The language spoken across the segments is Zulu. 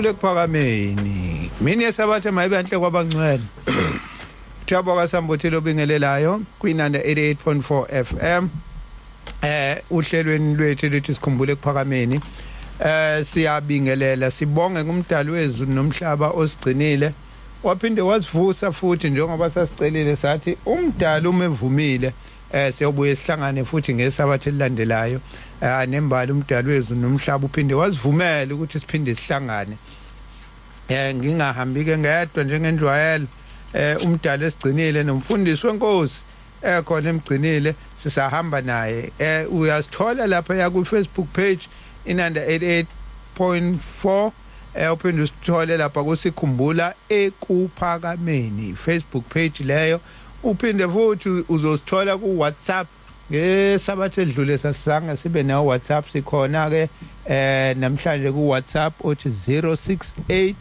Sikhumbule ekuphakameni. Mini yesabatha mayibe enhle kwabangcwele. Thabo kaSambuthi lobingelelayo kwinanda 88.4 FM. Uhlelweni lwethu luthi sikhumbule ekuphakameni. Siyabingelela sibonge kumdali wezulu nomhlaba osigcinile. Waphinde wasivusa futhi njengoba sasicelile sathi umdali uma evumile siyobuye sihlangane futhi ngesabatha elilandelayo. Nembali umdali wezulu nomhlaba uphinde wasivumela ukuthi siphinde sihlangane. Ngingahambi ke ngedwa njengendlwayelo. Umdali esigcinile nomfundisi wenkosi ekhona emgcinile sisahamba naye. Uyasithola lapha ya ku Facebook page inanda 88.4, uphinde usithole lapha kusikhumbula ekuphakameni Facebook page leyo. Uphinde futhi uzosithola ku WhatsApp. Ngesabatha edlule sasizange sibe nawo WhatsApp, sikhona ke namhlanje ku WhatsApp othi 068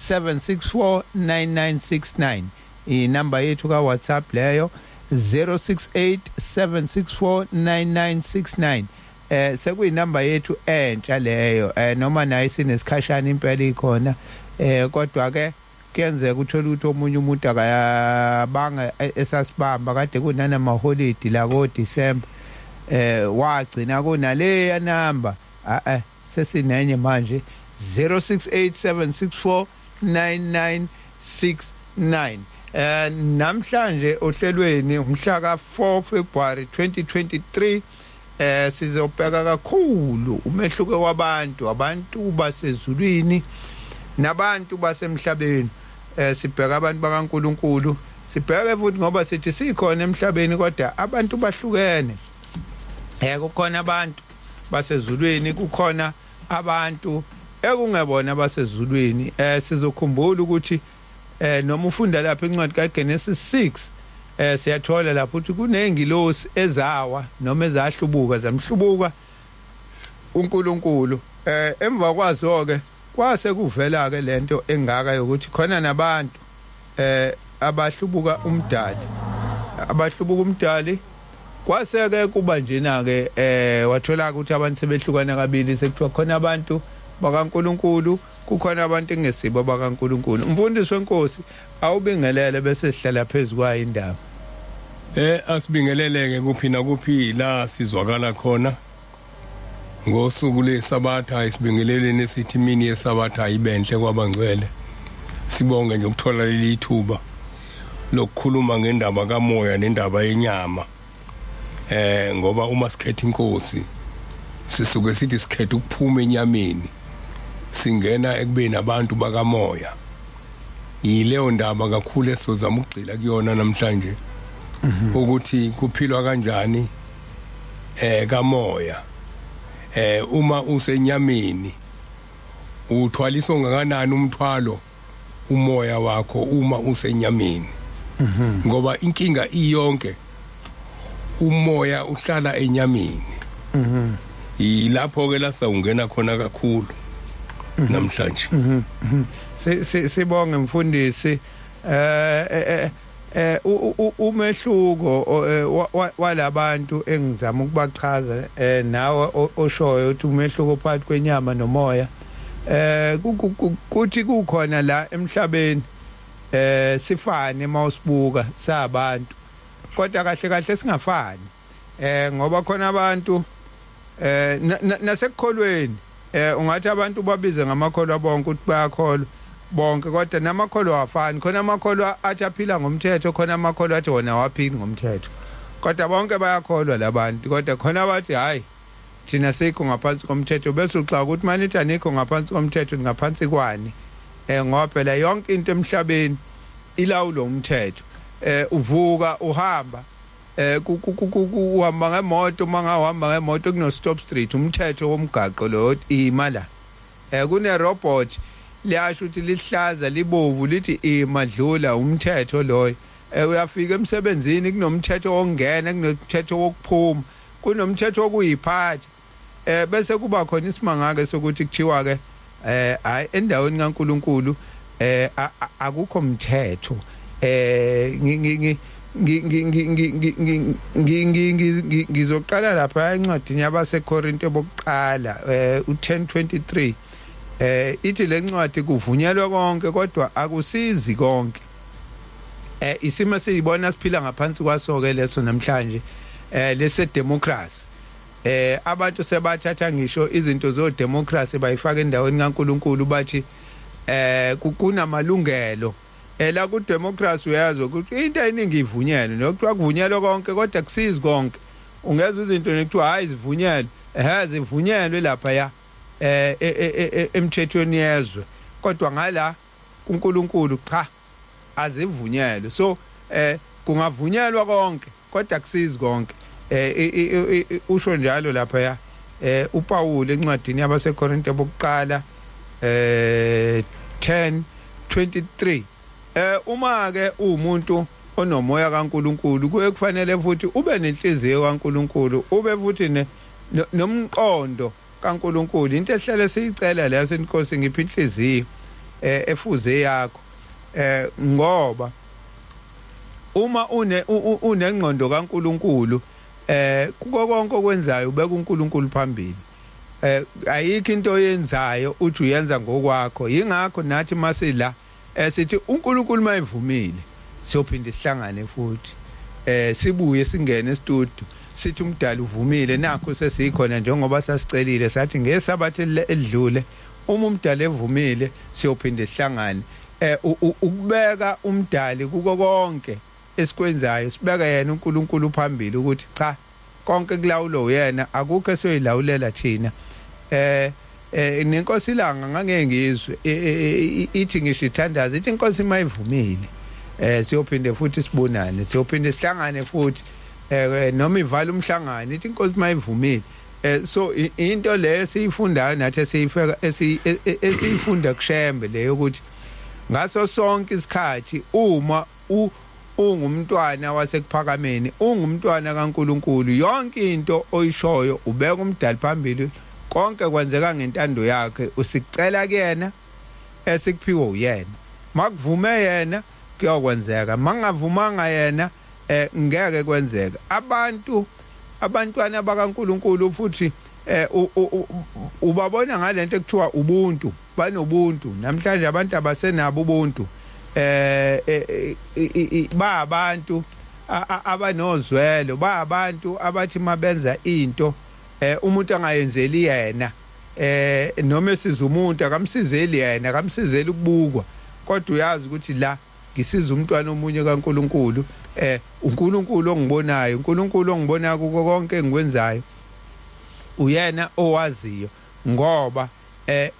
764 9969, inamba yethu ka WhatsApp leyo, 068 764 9969. Sekuyinamba yethu entsha leyo, noma nayo sinesikhashana impela ikhona, kodwa ke kuyenzeka uthola ukuthi omunye umuntu akayabanga esasibamba kade kunanama holiday la ko December, wagcina kunaleya number. Sesinenye manje, 068764 9969. Namhlanje ohlelweni umhla ka 4 February 2023, sizobheka kakhulu umehluko wabantu, abantu basezulwini nabantu basemhlabeni. Sibheka abantu bakaNkuluNkulu, sibheke futhi ngoba sithi sikhona emhlabeni kodwa abantu bahlukene. Kukhona abantu basezulwini, kukhona abantu ekungebona basezulwini. Sizokhumbula ukuthi noma ufunda lapha incwadi kaGenesis 6, siyathola lapho ukuthi kunengilosi ezawa noma ezahlubuka, zamhlubuka uNkulunkulu. Emva kwazo ke kwase kuvela ke lento engaka yokuthi khona nabantu abahlubuka umdali, abahlubuka umdali. Kwase ke kuba njena ke, wathola ukuthi abantu sebehlukana kabili, sekuthiwa khona abantu bakaNkuluNkulu, kukhona abantu engesibo bakaNkuluNkulu. Umfundisi wenkosi, awubingelele bese sihlala phezukwayo indaba. Asibingeleleke kuphi nakuphi la sizwakala khona ngosuku lesabatha, isibingeleleni esithi imini yesabatha ibenhle kwabangcwele. Sibonge nje ukuthola leli thuba lokukhuluma ngendaba kamoya nendaba yenyama, ngoba uma sikhetha inkosi sisuke sithi sikhetha ukuphuma enyameni singena ekubeni abantu bakamoya. Yileyo ndaba kakhulu esizozama ukugxila kuyona namhlanje, ukuthi kuphilwa kanjani kamoya. Uma usenyameni uthwaliswa ngakanani umthwalo umoya wakho uma usenyameni? Ngoba inkinga iyonke umoya uhlala enyameni. Yilapho ke la sawungena khona kakhulu namhlanje. Sibonge mfundisi. Umehluko walabantu engizama ukubachaza, nawe oshoyo ukuthi umehluko phakathi kwenyama nomoya, kuthi kukhona la emhlabeni sifane mawusibuka sabantu, kodwa kahle kahle singafani, ngoba khona abantu nasekukholweni, ungathi abantu babize ngamakholwa bonke ukuthi bayakholwa bonke, kodwa namakholwa awafani. Khona amakholwa athi aphila ngomthetho, khona amakholwa athi wona awaphili ngomthetho, kodwa bonke bayakholwa labantu. Kodwa khona abathi hayi, thina sikho ngaphansi komthetho, bese uxaka ukuthi manithi anikho ngaphansi komthetho, ngaphansi kwani? Ngoba phela yonke into emhlabeni ilawulwa umthetho. Uvuka uhamba, uhamba ngemoto, uma ngahamba ngemoto kuno stop street, umthetho womgaqo lo, ima la. Kune robot liyasho ukuthi lihlaza, libovu, lithi ima, dlula, umthetho loyo. Uyafika emsebenzini kunomthetho wokungena, kunomthetho wokuphuma, kunomthetho wokuyiphatha. Bese kuba khona isimanga ke sokuthi kuthiwa ke hayi, endaweni kaNkuluNkulu akukho mthetho. Ngizoqala lapha encwadini yabaseKorinte bokuqala, u10:23. Ithi lencwadi kuvunyelwa konke kodwa akusizi konke. Isimo siyibona siphila ngaphansi kwaso ke leso namhlanje, lese democracy. Abantu sebathatha ngisho izinto zo democracy bayifaka endaweni kaNkuluNkulu, bathi kunamalungelo. La ku democracy uyazi ukuthi into eyiningi ivunyelwe, nokuthiwa kuvunyelwe konke kodwa kusizi konke. Ungezwa izinto nekuthiwa hayi zivunyelwe, ehe zivunyelwe lapha ya emthethweni yezwe, kodwa ngala kuNkulunkulu cha, azivunyelwe. So kungavunyelwa konke kodwa kusizi konke. Usho njalo lapha ya uPaul encwadini yabaseKorinte bokuqala 10:23. Uma ke umuntu onomoya kaNkuluNkulu, kuye kufanele futhi ube nenhliziyo kaNkuluNkulu, ube futhi nomqondo kaNkuluNkulu. Into ehlele siyicela leyo, senkosi ngiphi inhliziyo efuze yakho, ngoba uma une unengqondo kaNkuluNkulu, kuko konke okwenzayo ubeka uNkulunkulu phambili. Ayikho into oyenzayo uthi uyenza ngokwakho. Yingakho nathi masila sithi uNkulunkulu mayivumile siyophinda sihlangane futhi, sibuye singene e-studio, sithi umdali uvumile, nakho sesikhona njengoba sasicelile, sathi ngesabatha elidlule uma umdali evumile siyophinda sihlangane. Ukubeka umdali kuko konke esikwenzayo, sibeke yena uNkulunkulu phambili ukuthi cha, konke kulawulo uyena, akukho esiyoyilawulela thina. Nenkosi ilanga ngangeke ngizwe ithi ngisho ithandaza ithi inkosi mayivumile siyophinde futhi sibonane, siyophinde sihlangane futhi, noma ivala umhlangano ithi inkosi mayivumile. So into leyo siyifundayo nathi esiyifeka esiyifunda kuShembe leyo, ukuthi ngaso sonke isikhathi uma ungumntwana wasekuphakameni, ungumntwana kaNkuluNkulu, yonke into oyishoyo ubeka umdali phambili, konke kwenzeka ngentando yakhe, usicela kuyena, esikuphiwe uyena. Makuvume yena kuyokwenzeka, mangavumanga yena ngeke kwenzeka. Abantu, abantwana bakaNkuluNkulu futhi ubabona ngalento ekuthiwa ubuntu, banobuntu. Namhlanje abantu abasenabo ubuntu, ba abantu abanozwelo, ba abantu abathi mabenza into umuntu angayenzeli yena, noma esiza umuntu akamsizeli yena, akamsizeli ukubukwa, kodwa uyazi ukuthi la ngisiza umntwana omunye kaNkuluNkulu, uNkulunkulu ongibonayo, uNkulunkulu ongibonayo kuko konke engikwenzayo, uyena owaziyo, ngoba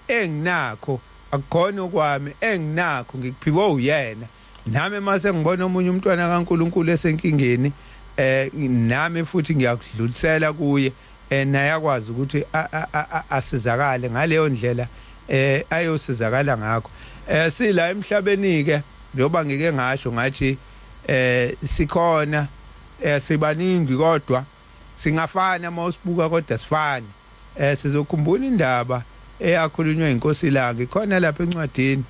enginakho akukhona okwami, enginakho ngikuphiwe uyena. Nami mase ngibona omunye umntwana kaNkuluNkulu esenkingeni, nami futhi ngiyakudlulisela kuye, naye akwazi ukuthi asizakale ngaleyo ndlela ayosizakala ngakho. Sila emhlabeni ke, njengoba ngike ngasho ngathi sikhona, sibaningi kodwa singafana mawusibuka, kodwa sifane. Sizokhumbula indaba eyakhulunywa inkosi ilanga ikhona lapha encwadini.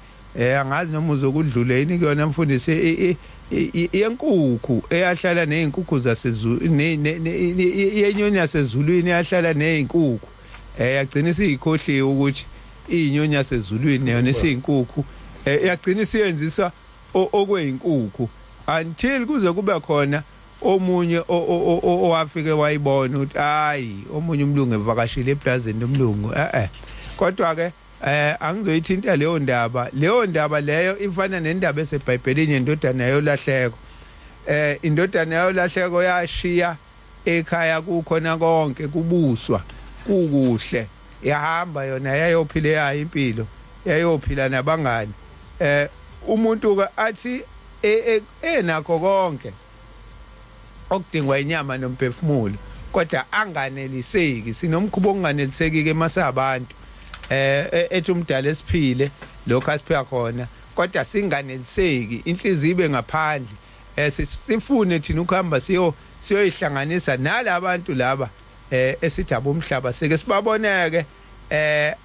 Angazi noma uzokudlula yini kuyona mfundisi, yenkukhu eyahlala nezinkukhu zasezulwini, yenyoni yasezulwini eyahlala nezinkukhu, yagcina isiyikhohliwe ukuthi iyinyoni yasezulwini, yona isiyinkukhu, yagcina isiyenzisa okweyinkukhu until kuze kube khona omunye owafike wayibona ukuthi hayi, omunye umlungu evakashile eplazini lomlungu. Kodwa ke angizoyithinta leyo ndaba. Leyo ndaba leyo ifana nendaba eseBhayibhelini yendodana yolahleko. Indodana yolahleko yashiya ekhaya kukhona konke, kubuswa kukuhle, yahamba yona yayophila yayo impilo, yayophila nabangani. Umuntu ke athi enakho konke okudingwa inyama nomphefumulo, kodwa anganeliseki. Sinomkhuba okunganeliseki ke masabantu, ethi umdala esiphile lokho asiphila khona, kodwa singaneliseki, inhliziyo ibe ngaphandle, sifune thina ukuhamba siyoyihlanganisa nalabantu laba esithi abomhlaba. Sike sibaboneke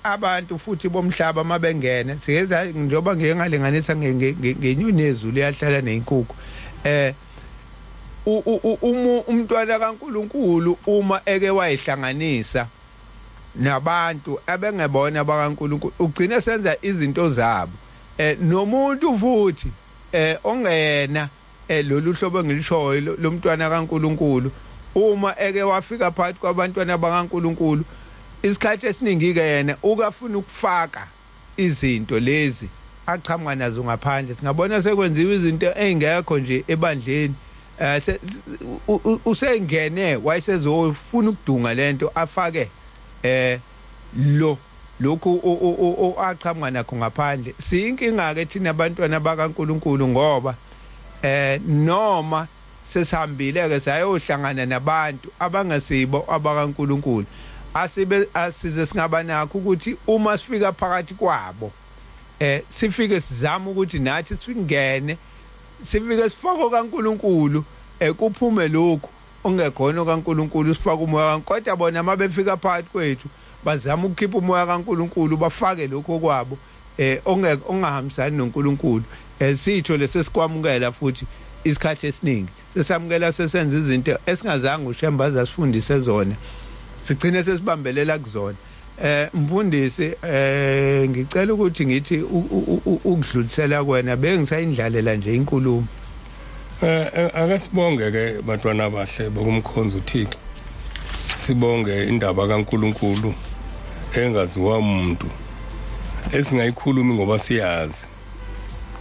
abantu futhi bomhlaba mabengene, sike njengoba ngike ngalinganisa ngenyoni yezulu iyahlala nezinkukhu. Umntwana kaNkuluNkulu uma eke wayihlanganisa Nabantu abengebona bakaNkuluNkulu ugcine senza izinto zabo, nomuntu futhi ongena lolu hlobo engilishoyo lomntwana kaNkuluNkulu, uma eke wafika phakathi kwabantwana bakaNkuluNkulu, isikhathi esiningi ke yena ukafuna ukufaka izinto lezi aqhamuka nazo ngaphandle. Singabona sekwenziwa izinto ezingekho nje ebandleni, usengene wayesezofuna ukudunga lento, afake lo lokhu aqhamuka nakho ngaphandle. Siyinkinga ke thina abantwana bakaNkuluNkulu, ngoba noma sesihambile ke sayohlangana nabantu abangasibo abakaNkuluNkulu, asibe asize singaba nakho ukuthi uma sifika phakathi kwabo sifike sizama ukuthi nathi singene, sifike sifako kaNkuluNkulu, kuphume lokhu ongekhona kaNkuluNkulu, sifaka umoya. Kodwa bona mabefika phakathi kwethu bazama ukukhipha umoya kaNkuluNkulu, bafake lokho kwabo ongahambisani noNkulunkulu. Sitho lesesikwamukela futhi isikhathi esiningi sesamukela, sesenza izinto esingazange uShembe azasifundise zona, sigcine sesibambelela kuzona. Mfundisi, ngicela ukuthi ngithi ukudlulisela kwena, bengisayindlalela nje inkulumo. Ake sibonge ke bantwana abahle bokumkhonza uThixo. Sibonge indaba kaNkuluNkulu engaziwa umuntu, esingayikhulumi ngoba siyazi,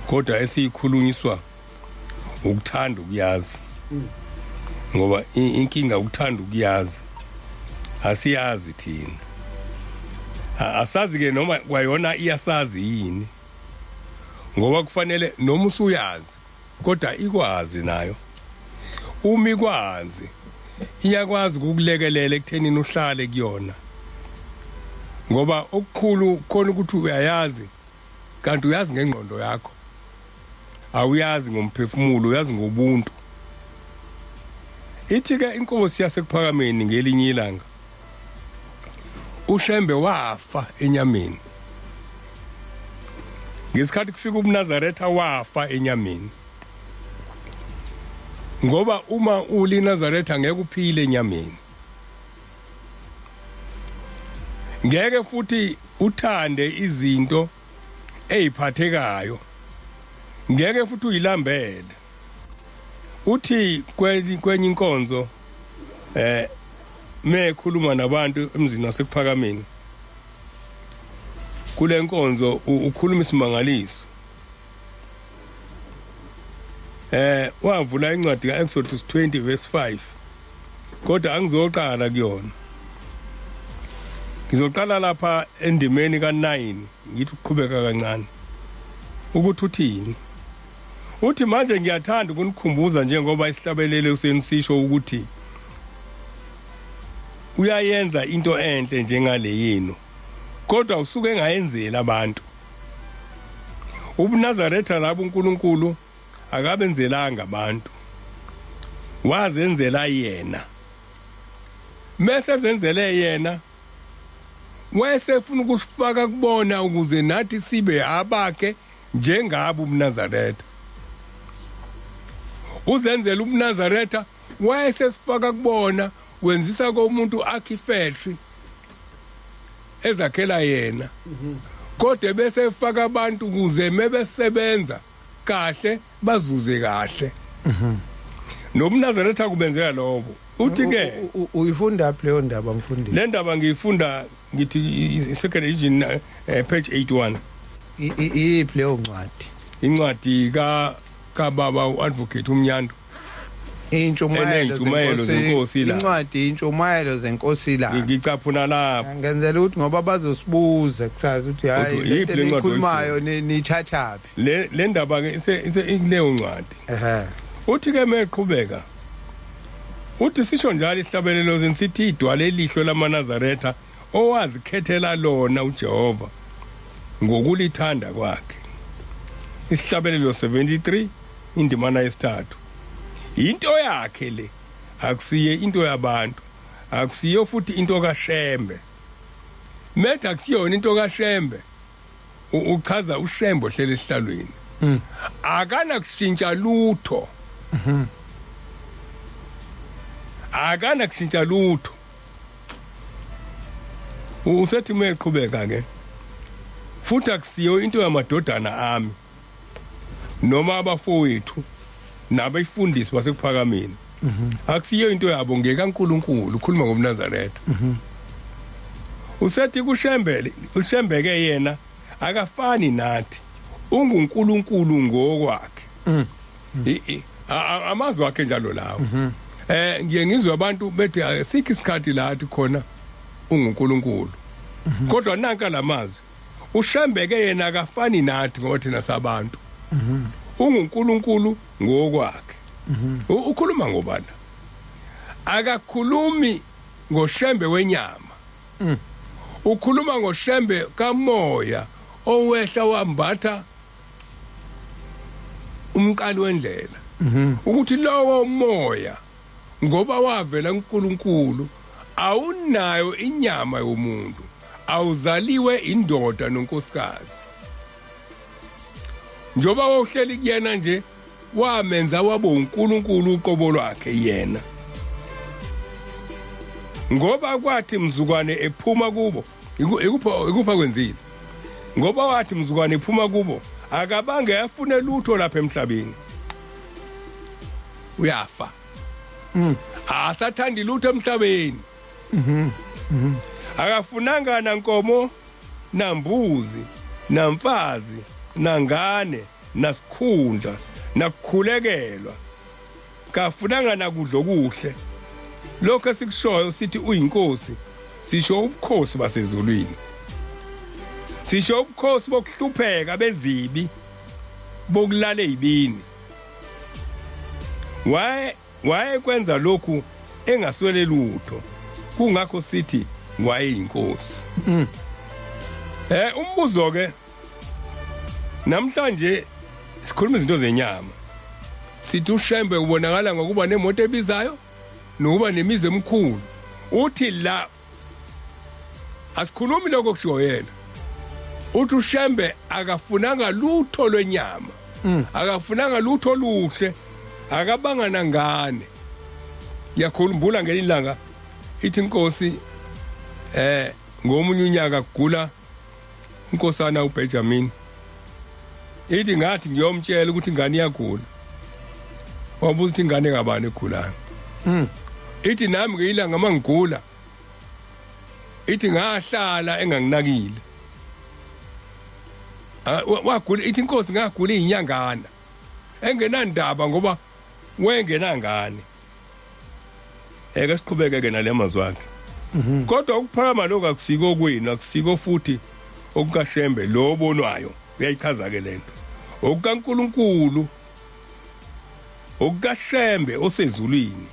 kodwa esiyikhulunyiswa ukuthanda ukuyazi, ngoba inkinga ukuthanda ukuyazi. Asiyazi thina, asazi ke noma kwayona iyasazi yini, ngoba kufanele noma usuyazi kodwa ikwazi nayo. Uma ikwazi, iyakwazi ukukulekelela ekuthenini uhlale kuyona, ngoba okukhulu khona ukuthi uyayazi, kanti uyazi ngengqondo yakho, awuyazi ngomphefumulo, uyazi ngobuntu. Ithi ke inkosi yasekuphakameni, ngelinye ilanga uShembe wafa enyameni ngesikhathi kufika ubuNazaretha, wafa enyameni, ngoba uma uliNazaretha ngeke uphile enyameni, ngeke futhi uthande izinto eziphathekayo, ngeke futhi uyilambele. Uthi kwenye inkonzo mekhuluma nabantu emzini wasekuphakameni, kule nkonzo ukhuluma isimangaliso, wavula incwadi kaExodus 20 verse 5, kodwa angizoqala kuyona, ngizoqala lapha endimeni ka9, ngithi ukuqhubeka kancane ukuthi uthini. Uthi, "Manje ngiyathanda ukunikhumbuza, njengoba isihlabelelo senu sisho, ukuthi uyayenza into enhle njengale yenu, kodwa usuke engayenzeli abantu. UbuNazaretha labo uNkulunkulu akabenzelanga abantu, wazenzela yena. Mase zenzele yena, wayesefuna ukusifaka kubona ukuze nathi sibe abakhe njengabo ubuNazaretha. Uzenzela ubuNazaretha, wayesesifaka kubona, wenzisa komuntu akhe ifactory ezakhela yena, kodwa bese efaka abantu ukuze mebesebenza kahle bazuze kahle. NobuNazaretha kubenzela lobo." Uthi ke Uyifunda phi leyo ndaba, mfundisi? Le ndaba ngiyifunda, ngithi second edition, page 81. Iyiphi leyo ncwadi? Incwadi ka kababa uadvocate uMnyandu. Intshumayelo. Eney'ntshumayelo zenkosi la. Incwadi Intshumayelo Zenkosi la. Ngicaphuna lapho. Ngenzela ukuthi ngoba bazosibuza kusasa ukuthi hayi, Uthi, yiphi le ncwadi? Nikhulumayo niyithathaphi? Le ndaba ke ise ikuleyo ncwadi. Uthi ke meqhubeka, uthi, "Sisho njalo isihlabelelo sensithi idwala elihlo lamaNazaretha owazikhethela lona uJehova ngokulithanda kwakhe." Isihlabelelo 73 indimana yesithathu. Into yakhe le, akusiye into yabantu, akusiyo futhi into kaShembe. Metha akusiyona into kaShembe, uchaza uShembe ohlele esihlalweni, akana kushintsha lutho, akana kushintsha lutho. Usethi meqhubeka ke, futhi akusiyo into yamadodana ami noma abafowethu nabefundisi basekuphakameni, akusiyo into yabo, ngekaNkuluNkulu. Ukhuluma ngomNazaretha. Usethi kuShembele, uShembeke yena akafani nathi, unguNkulunkulu ngokwakhe. Amazwi akhe njalo lawo. Ngiye ngizwe abantu bethi asikho isikhathi la athi khona unguNkulunkulu, kodwa nanka lamazwi: uShembeke yena akafani nathi ngoba thina sabantu, unguNkulunkulu ngokwakhe. Ukhuluma ngobani? Akakhulumi ngoShembe wenyama, ukhuluma ngoShembe kamoya owehla wambatha umqali wendlela, ukuthi lowo moya ngoba wavela kuNkulunkulu awunayo inyama yomuntu, awuzaliwe indoda nonkosikazi. Njoba wawuhleli kuyena nje, wamenza waba uNkulunkulu uqobo lwakhe yena, ngoba kwathi mzukwane ephuma kubo, ikupha kwenzile, ngoba wathi mzukwane ephuma kubo akabange afune lutho lapha emhlabeni, uyafa, asathandi lutho emhlabeni, akafunanga nankomo nambuzi namfazi nangane nasikhundla nakukhulekelwa, kafunanga nakudla okuhle. Lokho esikushoyo sithi uyinkosi, sisho ubukhosi basezulwini, sisho ubukhosi bokuhlupheka bezibi, bokulala ezibini. Waye wayekwenza lokhu engaswele lutho, kungakho sithi wayeyinkosi. Umbuzo ke namhlanje, sikhuluma izinto zenyama, sithi uShembe ubonakala ngokuba nemoto ebizayo nokuba nemizi emikhulu. Uthi la asikhulumi lokho kushiwo yena, uthi uShembe akafunanga lutho lwenyama, akafunanga lutho oluhle, akabanga nangane. Ngiyakhumbula ngelinye ilanga ithi inkosi ngomunye unyaka kugula inkosana uBenjamin, ithi ngathi ngiyomtshela ukuthi ingane iyagula, wabuza ukuthi ingane kabani egulayo. Ithi nami ngeyilanga mangigula, ithi ngahlala enganginakile. Wagula, ithi inkosi ngagula izinyangana engenandaba ngoba wengenangane. Eke siqhubeke ke nale mazwi akhe. Kodwa ukuphakama lokho akusiko kwenu, akusiko futhi okukaShembe lo obonwayo. Uyayichaza ke lento, okukaNkuluNkulu, okukaShembe osezulwini,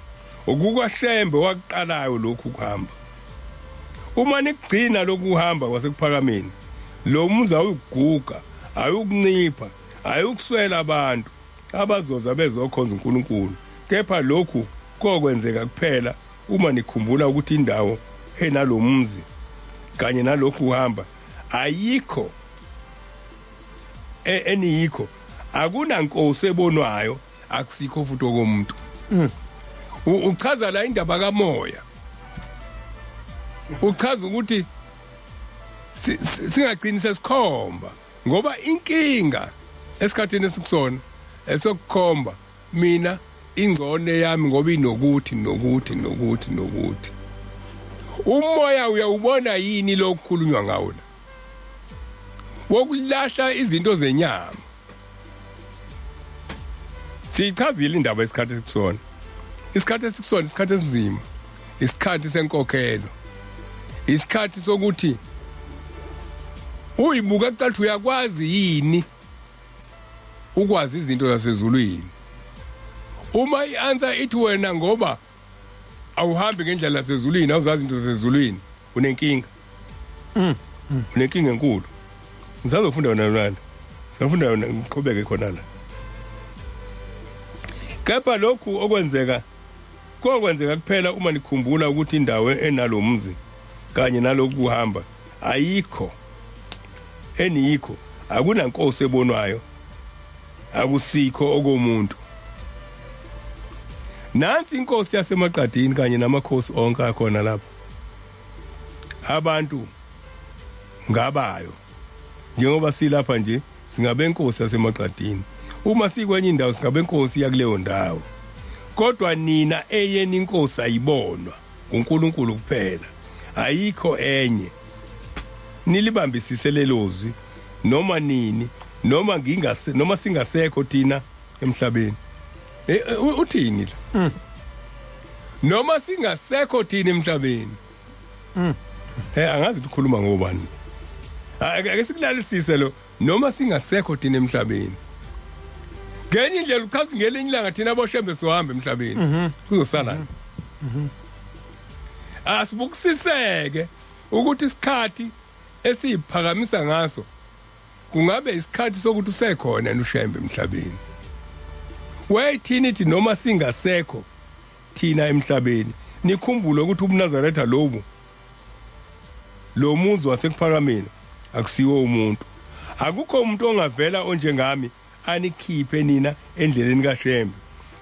okukaShembe waqalayo lokhu kuhamba. Uma nikugcina lokuhamba kwasekuphakameni, lo muzi awuyukuguga, awuyukuncipha, awuyukuswela abantu abazoza bezokhonza uNkulunkulu. Kepha lokhu kokwenzeka kuphela uma nikhumbula ukuthi indawo enalomuzi kanye nalokhu kuhamba ayikho eniyikho, akunankosi ebonwayo, akusikho futhi okomuntu. Uchaza la indaba kamoya, uchaza ukuthi singagcini sesikhomba, ngoba inkinga esikhathini esikusona esokukhomba mina ingcone yami ngoba inokuthi nokuthi nokuthi nokuthi. Umoya uyawubona yini lokukhulunywa ngawo la wokulahla izinto zenyama? Siyichazile indaba isikhathi esikusona. Isikhathi esikusona isikhathi esinzima, isikhathi senkokhelo, isikhathi sokuthi uyibuka kuqala uyakwazi yini ukwazi izinto zasezulwini. Uma i-answer ithi wena ngoba awuhambi ngendlela yasezulwini, awuzazi izinto zasezulwini, unenkinga, unenkinga enkulu. Ngisazofunda yona lana, singafunda yona, ngiqhubeke khona la. Kepha lokhu okwenzeka kokwenzeka kuphela uma nikhumbula ukuthi indawo enalomzi kanye nalokhu kuhamba ayikho eniyikho, akunankosi ebonwayo, akusikho okomuntu. Nansi inkosi yasemaqadini kanye namakhosi onke akhona lapha abantu. Ngabayo njengoba silapha nje singabenkosi yasemaqadini, uma sikwenye indawo singabenkosi yakuleyo ndawo, kodwa nina eyeni inkosi ayibonwa uNkulunkulu kuphela, ayikho enye. Nilibambisise lelozwi noma nini, noma ngingase noma singasekho thina emhlabeni. Uthini la? Noma singasekho thina emhlabeni. Angazi ukukhuluma ngobani. Ake sikulalisise lo, noma singasekho thina emhlabeni. Ngenye indlela uchaza ngelinye ilanga thina aboshembe sohamba emhlabeni. Kuzosala. Asibukisiseke ukuthi isikhathi esiphakamisa ngaso kungabe isikhathi sokuthi usekhona uShembe emhlabeni. Wayithini ithi noma singasekho thina emhlabeni, nikhumbule ukuthi ubuNazaretha lobu, lo muzi wasekuphakameni akusiwo umuntu. Akukho umuntu ongavela onjengami anikhiphe nina endleleni kaShembe.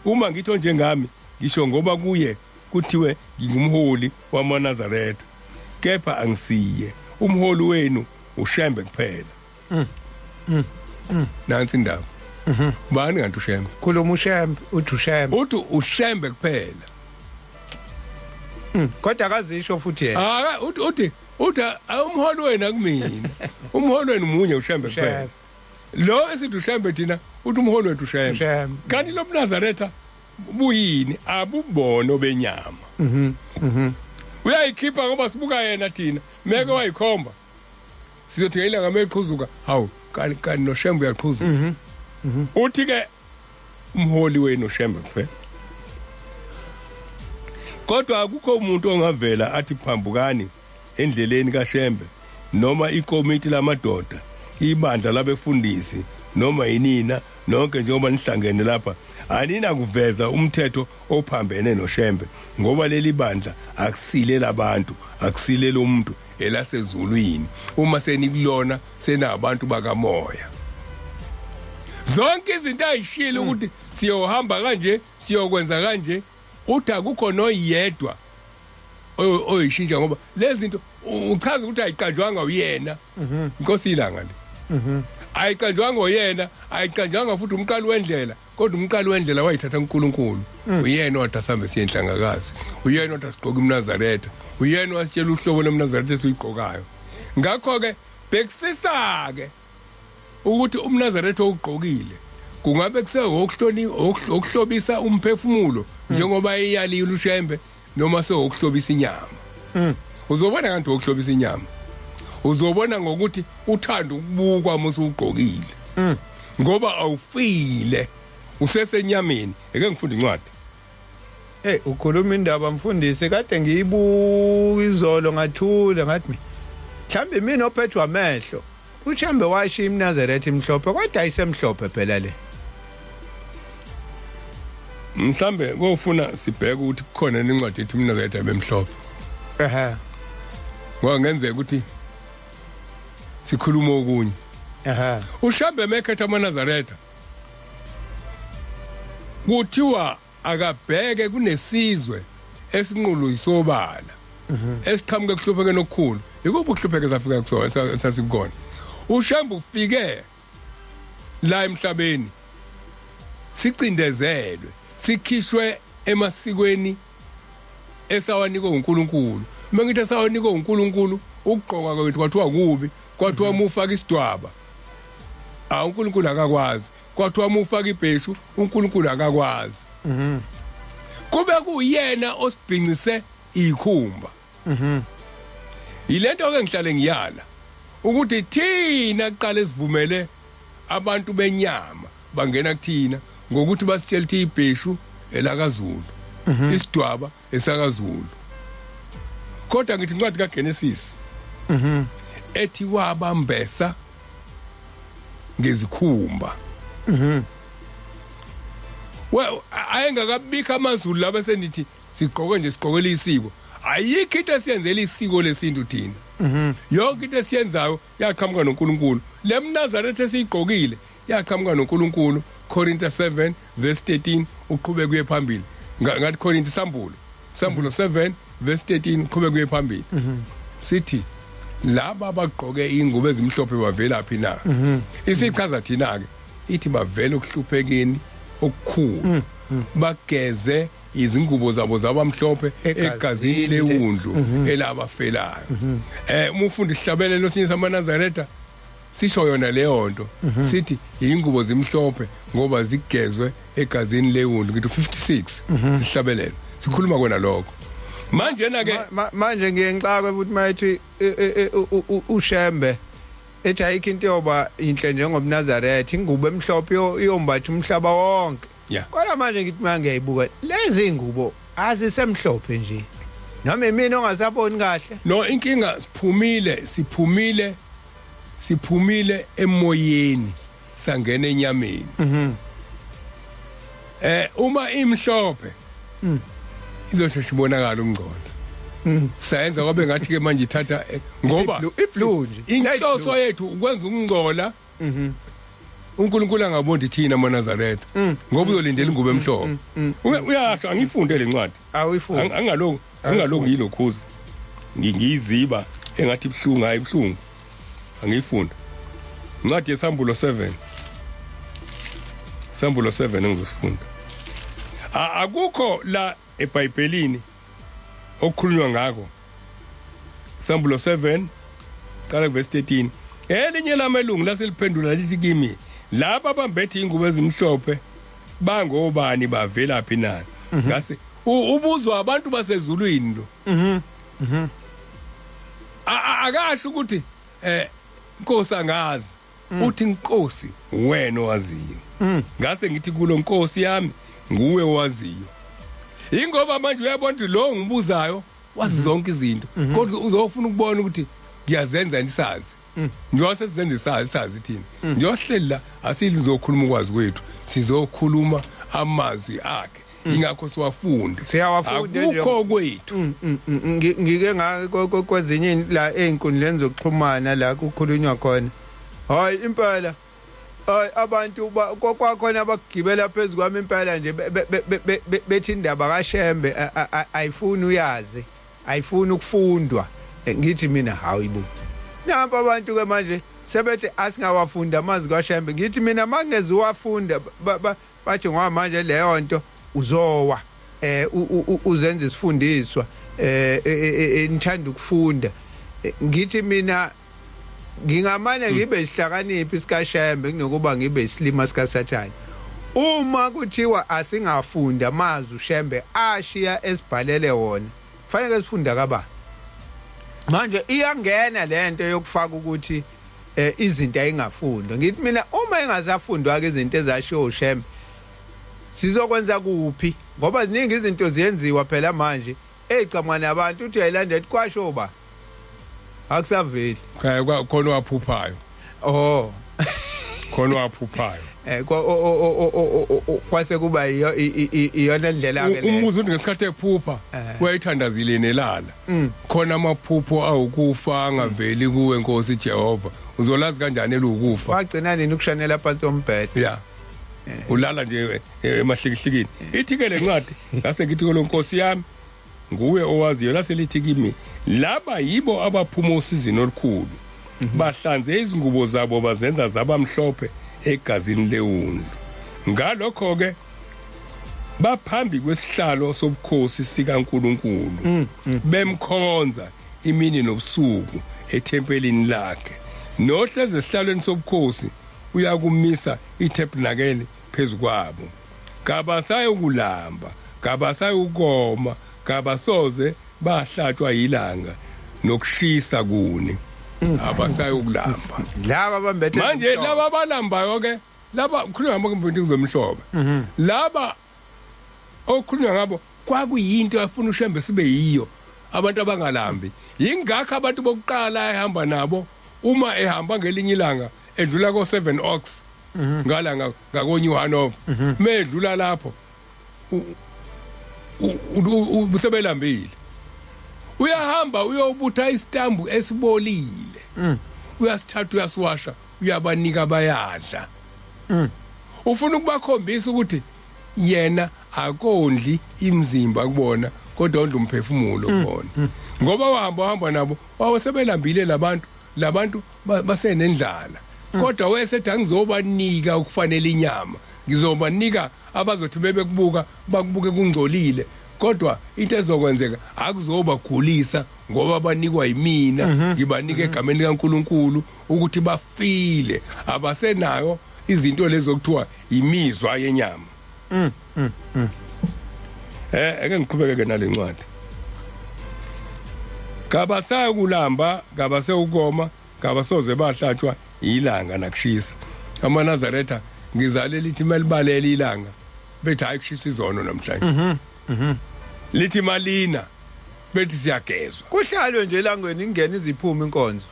Uma ngithi onjengami ngisho ngoba kuye kuthiwe ngingumholi wamaNazaretha, kepha angisiye umholi wenu, uShembe kuphela. Nansi indaba. Ubani kanti uShembe? Khuluma uShembe, uthi uShembe. Uthi uShembe kuphela. Kodwa akazisho futhi yena. Ah, uthi umholi wenu akumina, umholi wenu munye, uShembe kuphela. Lo esithi uShembe thina, uthi umholi wethu uShembe. uShembe. Kanti lo buNazaretha buyini? Abubono benyama. Uyayikhipha ngoba sibuka yena thina, meke wayikhomba sizothi ngeyilanga meqhuzuka, hawu, kanti noShembe uyaqhuzuka. Uthi ke umholi wenu uShembe kuphela, kodwa akukho umuntu ongavela athi phambukani endleleni kaShembe, noma ikomiti lamadoda, ibandla labefundisi, noma yinina nonke njengoba nihlangene lapha, anina kuveza umthetho ophambene noShembe, ngoba leli bandla akusile labantu, akusile lomuntu, elasezulwini. Uma senikulona senabantu bakamoya. Zonke izinto ayishilo ukuthi siyohamba kanje, siyokwenza kanje, uthi akukho noyedwa oyishintsha, ngoba lezi zinto uchaza ukuthi ayiqanjwanga uyena. Inkosi ilanga le ayiqanjwanga uyena, ayiqanjwanga futhi umqali wendlela, kodwa umqali wendlela wayithatha uNkulunkulu. Uyena wathi asambe siye enhlangakazi, uyena wathi sigqoke umNazaretha, uyena wasitshela uhlobo lomNazaretha esiyigqokayo. Ngakho ke bhekisisa ke ukuthi umNazaretha owugqokile kungabe kusewokuhloni okuhlobisa umphefumulo njengoba iyalile uShembe, noma sewokuhlobisa inyama. Uzobona kanti wokuhlobisa inyama, uzobona ngokuthi uthanda ukubukwa uma usugqokile, ngoba awufile, usesenyameni. Eke ngifunda incwadi. Hey, ukhuluma indaba mfundisi, kade ngiyibuka izolo ngathula, ngathi mina mhlambe mina ophethwe amehlo. UShembe washiya iMnazaretha imhlophe, kodwa ayisemhlophe phela le. Mhlambe kofuna sibheke ukuthi kukhona incwadi ethi umNazaretha bemhlophe. Ngoba ngenzeka ukuthi sikhuluma okunye. UShembe mekhetha amaNazaretha kuthiwa akabheke kunesizwe esinqulu isobala esiqhamuke kuhluphekeni okukhulu. Ikuphi ukuhlupheka esafika kusona sasikukona? UShembe ufike la emhlabeni sicindezelwe, sikhishwe emasikweni esawanikwe uNkulunkulu. Mengithi esawanikwe uNkulunkulu, ukugqoka kwethu kwathiwa kubi, kwathiwa mufaka isidwaba, ah, uNkulunkulu akakwazi, kwathiwa mufaka ibheshu, uNkulunkulu akakwazi. Kube kuyena osibhincise ikhumba. Yilento ke ngihlale ngiyala ukuthi thina kuqala esivumele abantu benyama bangena kuthina ngokuthi basitshela ukuthi ibheshu elakaZulu, isidwaba esakaZulu. Kodwa ngithi incwadi kaGenesis ethi wabambesa ngezikhumba. Well, ayengakabikho amaZulu laba senithi sigqoke nje, sigqokela isiko. Ayikho into esiyenzela isiko lesintu thina. Yonke into esiyenzayo yaqhamuka noNkulunkulu. Lemnazaretha esiyigqokile yaqhamuka noNkulunkulu. Korinte 7 verse 13 uqhubeke kuye phambili. Ngathi Korinte, Sambulo 7 verse 13 uqhubeke kuye phambili. Sithi Laba abagqoke ingubo ezimhlophe bavelaphi na? Isichaza thina ke, ithi bavela okuhluphekeni okukhulu, bageze izingubo zabo zabamhlophe egazini lewundlu elabafelayo. Uma ufunda isihlabelelo sinye samaNazaretha, sisho yona leyo nto, sithi ingubo zimhlophe ngoba zigezwe egazini lewundlu. Ngithi 56 isihlabelelo sikhuluma kona lokho. Manje na ke Manje ngiye ngixakwe futhi mayethi uShembe ethi ayikho into yoba inhle njengobNazaretha, ingubo emhlophe iyombatha umhlaba wonke. Kodwa manje ngithi manje ngiyayibuka lezi ingubo, azisemhlophe nje, noma imina ongasaboni kahle? No, inkinga siphumile emoyeni, sangena enyameni. Uma imhlophe izosheshe ibonakala umngcono. Sayenza kwabe ngathi ke manje ithatha ngoba I-blue nje. Inhloso yethu ukwenza ukungcola. uNkulunkulu angaboni thina amaNazaretha ngoba uzolindela ingubo emhlophe. Uyasho, angifunde lencwadi. Awuyifundi. Angalokhu yilokhuza. Ngiyiziba engathi ibhlungu, hayi ibhlungu. Angiyifunda. Incwadi yeSambulo 7. Sambulo 7 engizosifunda. Akukho la eBhayibhelini okukhulunywa ngakho. Sambulo 7, qala kuverse 13. Elinye lamelungu laseliphendula lithi kimi, laba abambethe ingubo ezimhlophe bangobani, bavelaphi na? Ngase ubuzwa abantu basezulwini lo. Akasho ukuthi Nkosi angazi, uthi Nkosi wena owaziyo. Ngase ngithi kulo, Nkosi yami, nguwe owaziyo. Ingoba manje uyabona ukuthi lo ngibuzayo wazi zonke izinto, kodwa uzofuna ukubona ukuthi ngiyazenza nisazi njengoba sesizenza isazi, sazi thina njengoba sihleli la, asizokhuluma ukwazi kwethu, sizokhuluma amazwi akhe, ingakho siwafunde. Siyawafunde nje. Akukho kwethu. Ngike nga kwezinye la ey'nkundleni zokuxhumana la kukhulunywa khona, hayi impela, hayi abantu kwakhona abagibela phezu kwami impela nje, bethi indaba kaShembe ayifuni uyazi, ayifuni ukufundwa. Ngithi mina, hayi bo, nampa abantu ke manje sebethi asingawafunda amazwi kaShembe. Ngithi mina mangeze uwafunda, bathi ngoba manje leyo nto uzowa uzenza isifundiswa nithanda ukufunda. Ngithi mina ngingamane ngibe isihlakaniphi sikaShembe kunokuba ngibe isilima sikaSathane. Uma kuthiwa asingafunda amazwi uShembe ashiya esibhalele wona, fanele sifunda kabani manje? Iyangena lento yokufaka ukuthi izinto ayingafundwa. Ngithi mina uma engasafundwa ke izinto ezashiwo uShembe, sizokwenza kuphi? Ngoba ziningi izinto ziyenziwa phela manje eziqhamuka nabantu, uthi uyayilandela, kwasho ba akusaveli. Khona waphuphayo. Oh. Khona waphuphayo. Kwase kuba iyo iyona ndlela ke le. Umbuzo uthi ngesikhathi ephupha wayithandazile nelala. Khona amaphupho awukufa angaveli kuwe, Nkosi Jehova. Uzolazi kanjani elukufa? Wagcina nini ukushanela phansi kombhede? Yeah. Ulala nje emahlikihlikini. Ithi ke lencwadi, ngase ngithi kulo, Nkosi yami, nguwe owaziyo. Lase lithi kimi, laba yibo abaphuma usizini olukhulu, bahlanze izingubo zabo bazenza zaba mhlophe egazini lewundlu. Ngalokho ke baphambi kwesihlalo sobukhosi sikaNkuluNkulu, bemkhonza imini nobusuku ethempelini lakhe, nohleze esihlalweni sobukhosi uyakumisa itabernacle phezukwabo. Kabasayokulamba, kabasayukoma, kabasoze bahlatshwa yilanga nokushisa kuni. Abasayokulamba laba bambethe manje ezimhlophe. Laba abalambayo ke, laba khulunywa ngabo zemhlophe, laba okhulunywa ngabo kwakuyinto afuna uShembe sibe yiyo, abantu abangalambi. Yingakho abantu bokuqala ehamba nabo, uma ehamba ngelinye ilanga edlula ko Seven Oaks ngala ngakonye uHanover, medlula lapho usebelambile, uyahamba uyobutha isitambu esibolile, uyasithatha, uyasiwasha, uyabanika, bayadla. Ufuna ukubakhombisa ukuthi yena akondli imizimba kubona. Kodwa ondla umphefumulo kubona, ngoba wahamba hamba nabo, wawesebelambile labantu basenendlala, kodwa wayesethi angizobanika ukufanele inyama, ngizobanika abazothi bebekubuka bakubuke kungcolile, kodwa into ezokwenzeka akuzobagulisa, ngoba banikwa yimina, ngibanika egameni likaNkuluNkulu ukuthi bafile, abasenayo izinto lezo kuthiwa imizwa yenyama. Ake ngiqhubeke nale ncwadi. Kabasakulamba, kabasewukoma, kabasoze bahlatshwa ilanga nakushisa. AmaNazaretha ngizalela ithi malibalela ilanga bethi hayi, kushisa izono namhlanje. Lithi malina bethi siyagezwa. Kuhlalwe nje elangweni, ingene iziphuma inkonzo.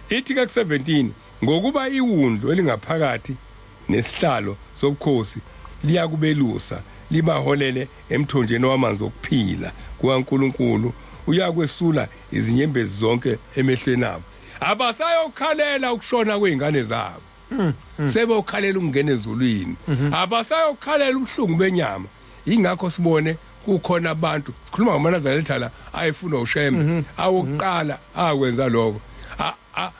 Ithi ka 17, ngokuba iwundlu elingaphakathi nesihlalo sobukhosi liyakubelusa, libaholele emthonjeni wamanzi okuphila kukaNkuluNkulu, uyakwesula izinyembezi zonke emehlweni abo. Abasayokhalela ukushona kwezingane zabo, sebokhalela ukungena ezulwini. Abasayokhalela ubuhlungu benyama. Ingakho sibone kukhona abantu, sikhuluma ngamaNazaretha la ayefuna uShembe, awokuqala akwenza lokho,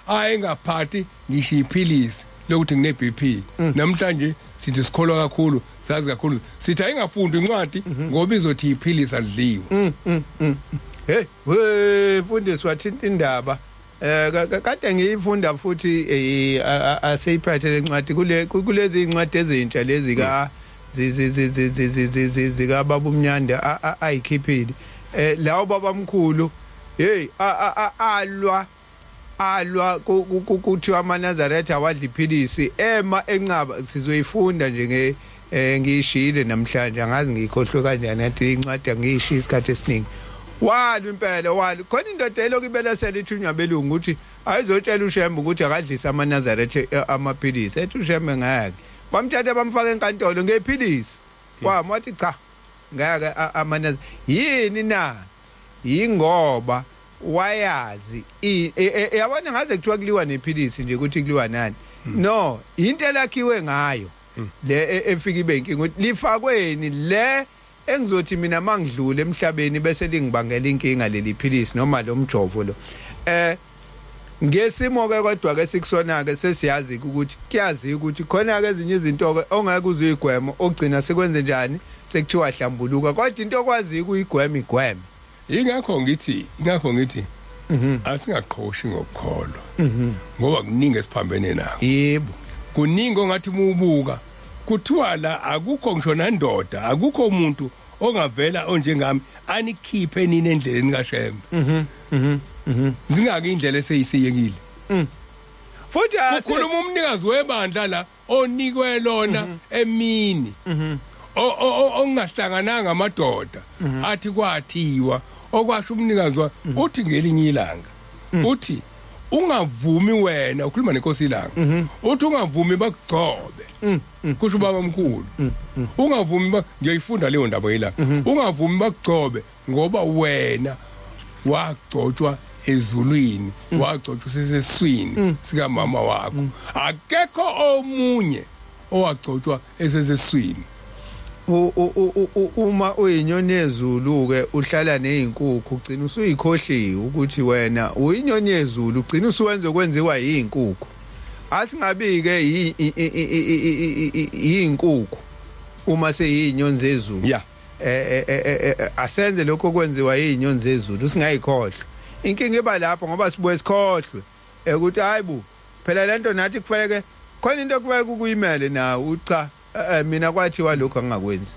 ayengaphathi ngisho iphilisi lokuthi ngine BP. Namhlanje sithi sikholwa kakhulu, sazi kakhulu, sithi ayingafundi incwadi ngoba izothi iphilisi alidliwe. Hey, we mfundisi, wathinta indaba. Kade ngiyifunda futhi, aseyiphethe lencwadi kulezi incwadi ezintsha lezi ka zika baba uMnyanda ayikhiphile. Lawo babamkhulu, hey, alwa alwa kuthiwa amaNazaretha awadla iphilisi, ema enqaba. Sizoyifunda nje nge ngiyishiyile namhlanje, angazi ngiyikhohlwe kanjani, ngathi incwadi angiyishiya isikhathi esiningi. Walwa impela, walwa khona indoda elokhu ibelesela, ithunywa belungu ukuthi ayizotshela uShembe ukuthi akadlise amaNazaretha amaphilisi. Ethi uShembe ngeke. Bamthatha bamfaka enkantolo ngephilisi kwami, wathi cha, ngeke amaNazaretha. Yini na? Yingoba wayazi yabona, ngaze kuthiwa kuliwa nephilisi nje, ukuthi kuliwa nani? No, into elakhiwe ngayo le efika ibe inkinga ukuthi lifakweni le engizothi mina mangidlule emhlabeni bese lingibangela inkinga leli philisi noma lo mjovo lo. Ngesimo ke kodwa ke sikusona ke, sesiyazi ukuthi kuyazi ukuthi khona ke ezinye izinto ke ongeke uzuyigwema, ogcina sekwenze njani, sekuthiwa hlambuluka, kodwa into okwazi ukuyigwema, igweme. Ingakho ngithi asingaqhoshi ngokukholwa, ngoba kuningi esiphambene nakho. Kuningi ongathi mubuka kuthiwa la akukho ngisho nandoda, akukho umuntu ongavela onjengami anikhiphe nini endleleni kaShembe. Zingaki indlela eseyisiyekile? Futhi Kukhuluma umnikazi webandla la onikwe lona emini, ongahlangananga amadoda athi kwathiwa, okwasho umnikazi wa uthi ngelinye ilanga uthi ungavumi wena, ukhuluma nenkosi ilanga, uthi ungavumi bakugcobe, kusho ubaba omkhulu, ungavumi ba ngiyayifunda leyo ndaba yila, ungavumi bakugcobe ngoba wena wagcotshwa ezulwini, wagcotshwa seseswini sikamama wakho, akekho omunye owagcotshwa eseseswini. Uma uyinyoni yezulu ke, uhlala nezinkukhu, ugcina usuyikhohliwe ukuthi wena uyinyoni yezulu, ugcina usuwenza kwenziwa yizinkukhu. Asingabi ke yizinkukhu uma seyinyoni zezulu. Asenze lokho kwenziwa izinyoni zezulu, singayikhohlwa. Inkinga iba lapho ngoba sibuye sikhohlwe ukuthi hayibo, phela lento nathi kufanele khona into kufanele ukuyimele nawe uthi cha, mina kwathiwa lokho angingakwenzi.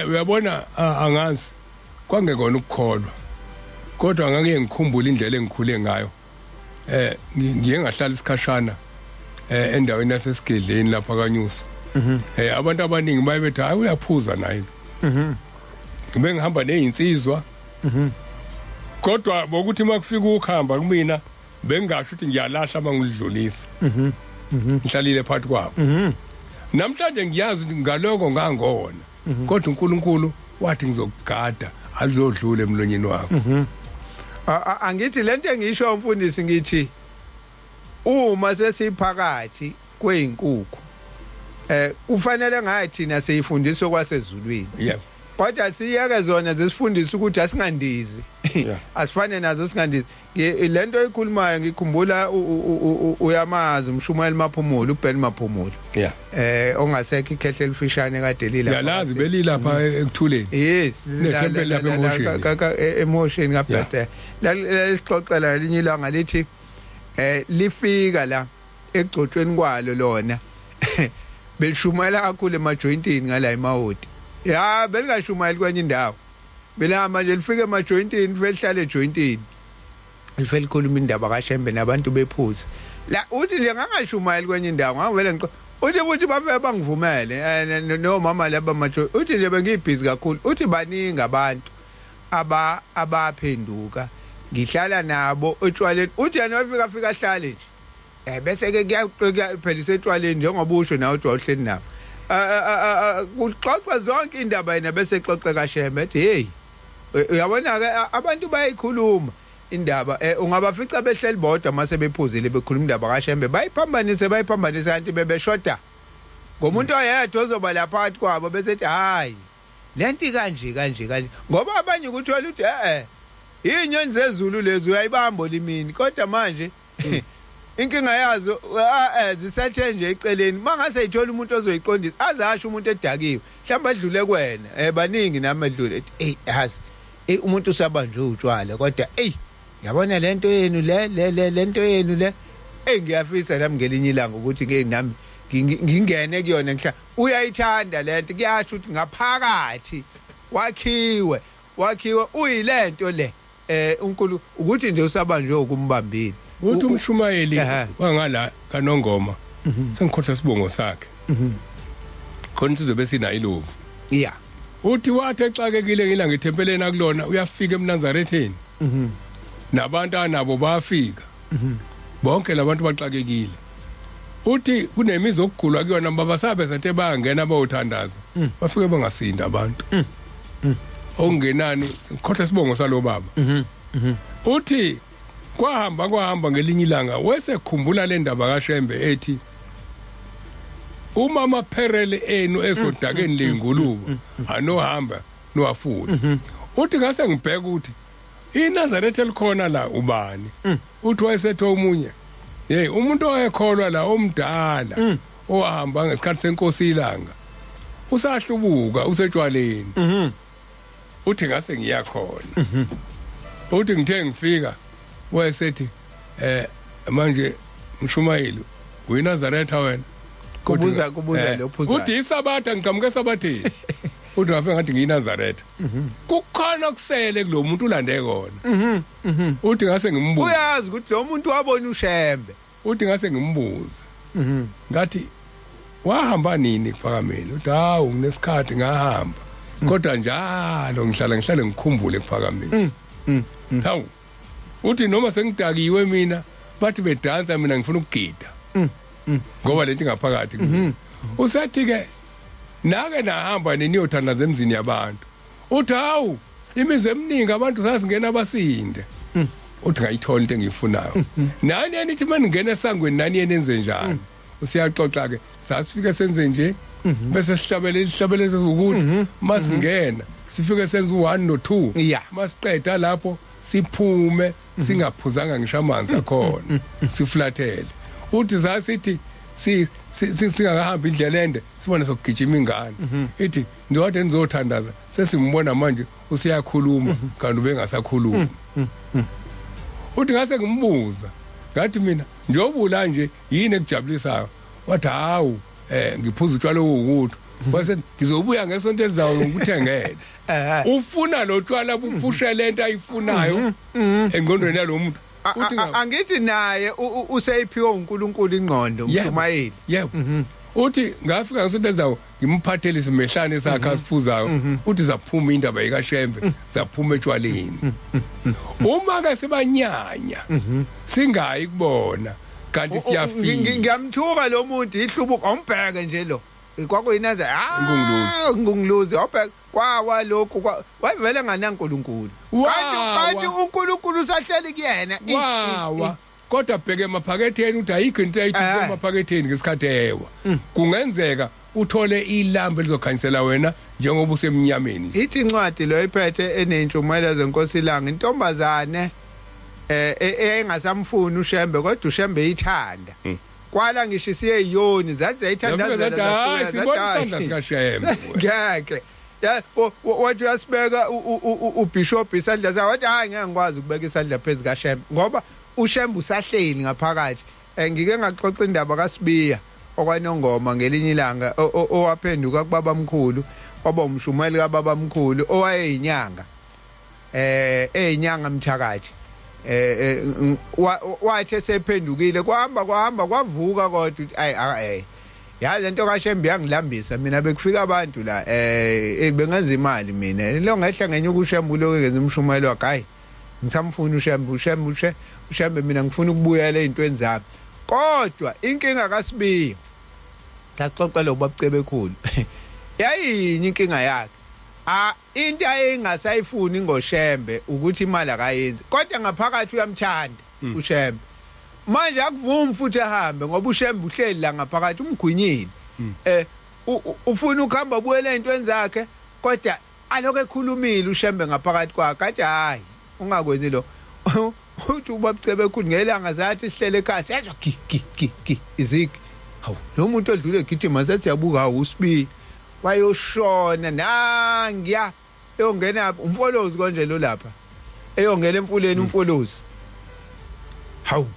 Uyabona, angazi kwangekona ukukholwa, kodwa ngake ngikhumbule indlela engikhule ngayo. Ngiye ngahlala isikhashana endaweni yasesigedleni lapha kaNyuso. Abantu abaningi baye bethi hayi, uyaphuza naye. Bengihamba nezinsizwa. Kodwa bokuthi makufika ukuhamba kumina bengingasho ukuthi ngiyalahla mangidlulisa. Ngihlalile phakathi kwabo. Namhlanje ngiyazi ukuthi ngaloko ngangona. Kodwa uNkulunkulu wathi ngizokugada, alizodlula emlonyeni wakho. Angithi lento engisho umfundisi, ngithi uma sesiphakathi kwezinkukhu kufanele ngathi thina seyifundiswe kwasezulwini. Kodwa siyeke zona zisifundise ukuthi asingandizi. Asifane nazo singandizi. Lento oyikhulumayo ngikhumbula uyamazi umshumayeli Maphumulo, uBen Maphumulo. Ongasekho, ikhehle elifishane kade lila. Yalazi belilapha ekuthuleni. Yes. Nethempeli lapha eMosheni. EMosheni kaBethel. Lesixoxela elinye ilanga lithi lifika la ekugcotshweni kwalo lona belishumayela kakhulu emajoyintini ngala eMawoti. Ya, belingashumayeli kwenye indawo. Belihamba nje lifike emajoyintini, lihlale ejoyintini. Life likhuluma indaba kaShembe nabantu bephuza. La uthi nje ngangashumayeli kwenye indawo, ngavele ngiqo. Uthi futhi bafike bangivumele nomama laba majo. Uthi nje bengibhizi kakhulu. Uthi baningi abantu abaphenduka. Ngihlala nabo otshwaleni. Uthi yena wafika fika ahlale nje. Bese ke kuyaxoxa phela isetshwaleni njengoba usho nawe uthi wawuhleli nabo. Kuxoxwa zonke indaba yena bese exoxe kaShembe ethi hey, uyabona ke abantu bayayikhuluma indaba, ungabafica behleli bodwa mase bephuzile bekhuluma indaba kaShembe, bayiphambanise kanti bebeshoda ngomuntu oyedwa ozoba lapha phakathi kwabo bese ethi hayi lento kanje kanje kanje, ngoba abanye ukuthola ukuthi inyoni zezulu lezi uyayibamba olimini, kodwa manje inkinga yazo zisethe nje eceleni. Mangase ithola umuntu ozoyiqondisa azasho umuntu edakiwe mhlawumbe adlule kuwena, baningi nami adlule hey yazi umuntu usabanjwe utshwala, kodwa hey yabona lento yenu le le lento yenu le, ngiyafisa nami ngelinye ilanga ukuthi ke nami ngingene kuyona ngihla. Uyayithanda lento, kuyasho ukuthi ngaphakathi wakhiwe uyilento le uNkulunkulu ukuthi nje usabanjwe ukumbambile. Uthi umshumayeli wangala kaNongoma, sengikhohlwa isibongo sakhe. Khona sizobe sina ilovu. Yeah. Uthi wathi exakekile ngilanga ethempeleni akulona, uyafika eMnazaretheni. Nabantu anabo bayafika. Bonke labantu baxakekile. Uthi kunemizi okugulwa kuyona, baba sabe sathe bayangena bayothandaza. Bafike bangasinda abantu. Okungenani ngikhohlwa isibongo salo baba. Uthi kwahamba ngelinye ilanga wesekhumbula le ndaba kaShembe ethi uma amapherele enu esodakeni lengulube anohamba niwafuna. Uthi ngase ngibheka ukuthi iNazaretha elikhona la ubani. Uthi wayesethe omunye, hey umuntu owayekholwa la omdala owahamba ngesikhathi senkosi ilanga usahlubuka usetshwaleni. Uthi ngase ngiyakhona. Uthi ngithe ngifika wayesethi manje mshumayeli uyiNazaretha wena? Kubuza lo phuza. Uthi isabatha ngiqhamuke esabatheni. Uthi ngafika ngathi ngiyiNazaretha. Kukhona okusele kulo muntu ulande kona. Uthi ngase ngimbuza. Uyazi ukuthi lo muntu wabona uShembe. Uthi ngase ngimbuza. Ngathi wahamba nini kuphakameni? Uthi hawu nginesikhathi ngahamba. Kodwa njalo ngihlale ngikhumbule kuphakameni. Hawu. Uthi noma sengidakiwe mina bathi bedansa mina ngifuna ukugida. Ngoba lento ingaphakathi kumina. Usathi ke nake nahamba nini yothandaza emzini yabantu. Uthi hawu imizi eminingi abantu sasingena abasinde. Uthi ngayithola into engiyifunayo. Nani enithi maningena esangweni nani yenenze njani? Usiyaxoxa ke sasifike senze nje bese sihlabele isihlabele ukuthi masingena sifike senze u1 no2, masiqeda lapho siphume singaphuzanga ngisho amanzi akhona siflathele. Uthi sasithi singakahambi indlela ende sibone sokugijima ingane ithi ndode nizothandaza, sesimbona manje usiyakhuluma kanti ubengasakhulumi. Uthi ngase ngimbuza ngathi mina njobula nje yini ekujabulisayo? Wathi hawu ngiphuza utshwala okuwukuthi. Wase ngizobuya ngesonto elizayo ngikuthengele. Ufuna lo tshwala buphushe lento ayifunayo engqondweni yalo muntu. Uthi angithi naye useyiphiwe uNkulunkulu ingqondo umshumayeli. Yebo. Uthi ngafika ngesonto elizayo ngimphathele isimehlane sakhe asiphuzayo. Uthi zaphuma indaba yikaShembe, zaphuma etshwaleni. Uma ke sibanyanya singayi kubona kanti siyafika. Ngiyamthuka lo muntu ihlubuka awumbheke nje lo. Kwakuyinaza ngunguluzi awubheke kwawa lokhu wayevele nganaNkulunkulu. Kanti uNkulunkulu usahleli kuyena. Wawa. Kodwa bheke emaphaketheni uthi ayikho into ayithuse emaphaketheni ngesikhathi ewa. Kungenzeka Uthole ilambu elizokhanyisela wena njengoba usemnyameni nje. Ithi incwadi lo iphethe enentshumayelo zenkosi ilanga, intombazane engasamfuni uShembe, kodwa uShembe ithanda. Kwala ngisho isiyeyoni zathi zayithandazela. Zathi, "Hayi, sibona isandla sikaShembe." Ngeke. Ya, wathi uyasibeka ubishop isandla sakhe, wathi hayi, ngeke ngikwazi ukubeka isandla phezu kaShembe ngoba uShembe usahleli ngaphakathi. Ngike ngaxoxa indaba kaSibiya okwanongoma ngelinye ilanga, owaphenduka kubaba mkhulu, waba umshumayeli kababa mkhulu owayeyinyanga, eyinyanga mthakathi. Wathi esephendukile, kwahamba kwahamba kwavuka, kodwa uthi ayi ayi, ya, lento kaShembe yangilambisa mina. Bekufika abantu la, bengenza imali mina lo, ngehla ngenyuka uShembe lokho ngenza umshumayelo wakhe. Hayi, ngisamfuna uShembe, uShembe, uShembe, mina ngifuna ukubuyela ezintweni zami. Kodwa inkinga kaSibiya, saxoxela ubab'Cebekhulu, yayinye inkinga yakhe, a into ayingasayifuni ngoShembe ukuthi imali akayenzi, kodwa ngaphakathi uyamthanda uShembe. Manje akuvumi futhi ahambe ngoba uShembe uhleli la ngaphakathi, umgwinyile. Ufuna ukuhamba abuyele ezintweni zakhe, kodwa alokho ekhulumile uShembe ngaphakathi kwakhe, athi hayi, ungakwenzi lo. Uthi ubab'Cebekhulu ngelanga zathi sihlele ekhaya, siyezwa gi gi gi gi izigi. Hawu, lo muntu odlule egijima. Sathi yabuka, hawu, uSibiya wayoshona nangiya eyongena umfolozi konje lo lapha, eyongena emfuleni umfolozi. Hawu,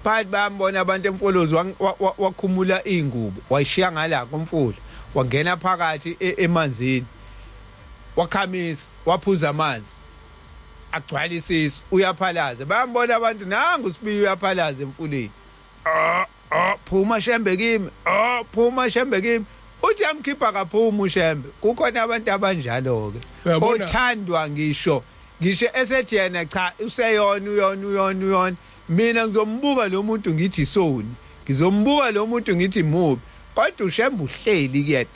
phakathi bayambona abantu emfolozi, wakhumula ingubo wayishiya ngala komfula, wangena phakathi emanzini, wakhamisa, waphuza amanzi agcwala isisu, uyaphalaza. Bayambona abantu, nangu uSibiya uyaphalaza emfuleni. "Ah, ah, phuma Shembe kimi, ah, phuma Shembe kimi." Uthi yamkhipha, kaphuma uShembe. Kukhona abantu abanjalo ke, othandwa ngisho esethi yena cha, useyona, uyona, uyona, uyona. Mina ngizombuka lo muntu ngithi soni, ngizombuka lo muntu ngithi mubi, kodwa uShembe uhleli kuyena.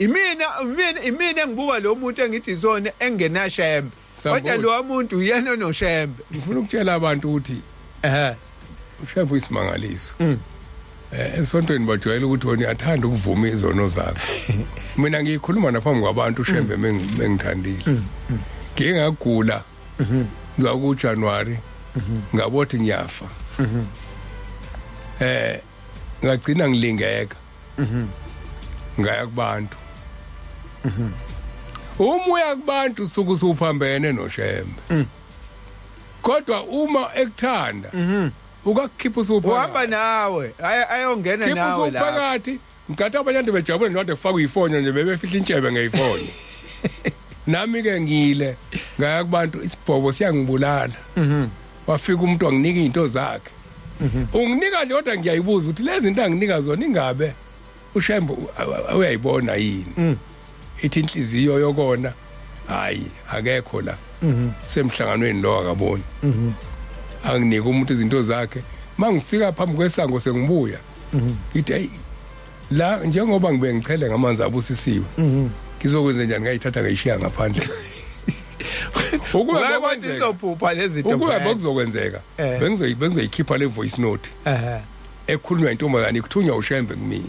Imina engibuka lo muntu engithi soni engenashembe, kodwa Sambulo. lo muntu uyena onoShembe. Ngifuna ukutshela abantu ukuthi uShembe uyisimangaliso. Esontweni bajwayele ukuthi wena uyathanda ukuvuma izono zakho. Mina ngiyikhuluma naphambi kwabantu uShembe mengithandile. Ngike ngagula ngaku January, ngabothi ngiyafa. Ngagcina ngilingeka. Ngaya kubantu. Uma uya kubantu usuke usuphambene noShembe. Kodwa uma ekuthanda ukakukhipha uhamba usuphakathi. Nawe ayongena Khipha nawe la. Usuphakathi. Ngicatha abanye abantu bejabule nje kufakwa ifonyo nje, bebefihla intshebe ngeyifonyo. Nami ke ngile ngaya kubantu, isibhobo siyangibulala. Wafika umuntu wanginika izinto zakhe. Unginika nje, kodwa ngiyayibuza ukuthi lezi zinto anginika zona ingabe uShembe uyayibona yini? Ithi inhliziyo yokona, hayi, akekho la. Semhlanganweni lo akaboni. Anginike umuntu izinto zakhe. Mangifika phambi kwesango sengibuya, ngithi hey, la njengoba ngibe ngichele ngamanzi abusisiwe, ngizokwenza njani? Ngayithatha ngayishiya ngaphandle. Ukube Ungabe bekwenzeka- izophupha lezi zinto ukube vele. bekuzokwenzeka, bengizoyikhipha le voice note ekhulunywa intombazane ikuthunywa uShembe kumina.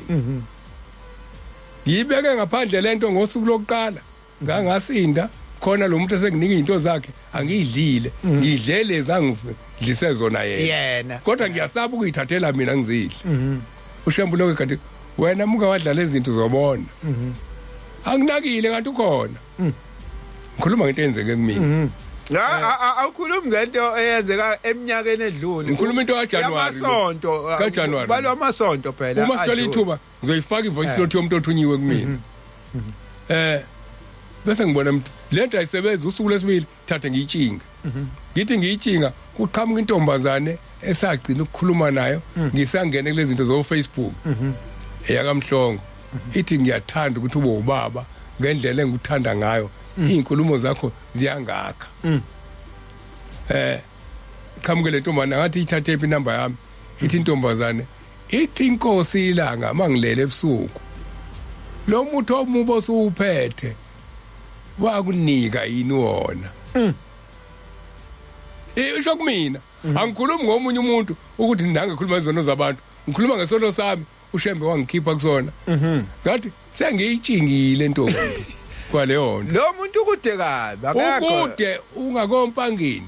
Ngiyibeke ngaphandle lento ngosuku lokuqala, ngangasinda khona. Lo muntu esenginika izinto zakhe angiyidlile, ngidle lezi angidlise zona yena. Yena. Kodwa ngiyasaba ukuyithathela mina ngizidle. uShembe lokho kanti wena muke wadlala izinto zobona anginakile, kanti ukhona. Ngikhuluma ngento eyenzeke kumina. Awukhulumi ngento eyenzeka eminyakeni edlule. Ngikhuluma into kaJanuary lo. Yamasonto. KaJanuary. Balwa amasonto phela. Uma sithola adlule. ithuba ngizoyifaka ivoice note yomuntu othunyiwe kumina. Bese ngibona ukuthi lento ayisebenzi. Usuku lwesibili thathe ngiyitshinga, ngithi ngiyitshinga, kuqhamuka intombazane esagcina ukukhuluma nayo ngisangene kulezi zinto zo Facebook eyakamhlongo, ithi ngiyathanda ukuthi ube ubaba ngendlela engikuthanda ngayo, izinkulumo zakho ziyangakha. Qhamuke le ntombazane, ngathi ithathe iphi inamba yami. Ithi intombazane, ithi inkosi ilanga mangilele ebusuku, lo muthi omubi osuwuphethe wakunika yini wona? Isho kumina, angikhulumi ngomunye umuntu ukuthi nange khuluma izono zabantu, ngikhuluma ngesono sami. uShembe wangikhipha kusona. Ngathi sengiyitshingile ntombi kwaleyo nto. Lo muntu kude kabi, akekho. Ukude ungakompangeni.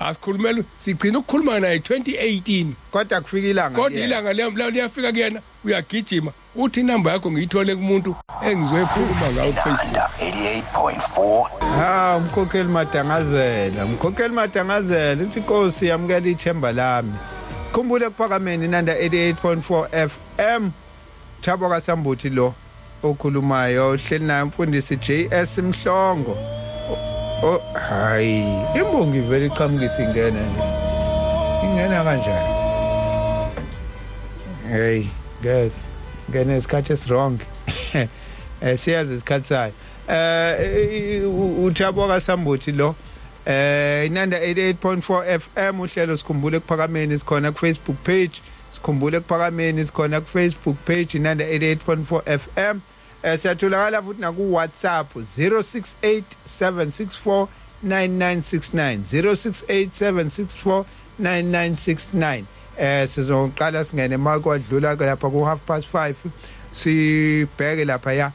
Asikhulumela, sigcina ukukhuluma naye 2018. Kodwa kufika ilanga. Kodwa ilanga liyafika kuyena, uyagijima uthi inamba yakho ngiyithole kumuntu engizwe ekhuluma ngawo ku Facebook. 88.4. Ha, umkhokheli Madangazela, umkhokheli Madangazela uthi inkosi yamukela ithemba lami. Khumbule kuphakameni Inanda 88.4 FM. Thabo kaSambuthi lo okhulumayo, uhleli naye umfundisi JS Mhlongo. Oh hayi, imbongi vele iqhamukisa ingena nje. Ingena kanjani? Hey, ngeke. Ngene isikhathi esiwrong. Siyazi isikhathi sayo. uThabo kaSambuthi lo. Inanda 88.4 FM, uhlelo sikhumbule kuphakameni, sikhona ku Facebook page. Sikhumbule kuphakameni, sikhona ku Facebook page Inanda 88.4 FM. Siyatholakala futhi na ku WhatsApp 068764 9969, 068764 9969. Sizoqala singene makwadlula lapha ku 5:30, sibheke lapha ya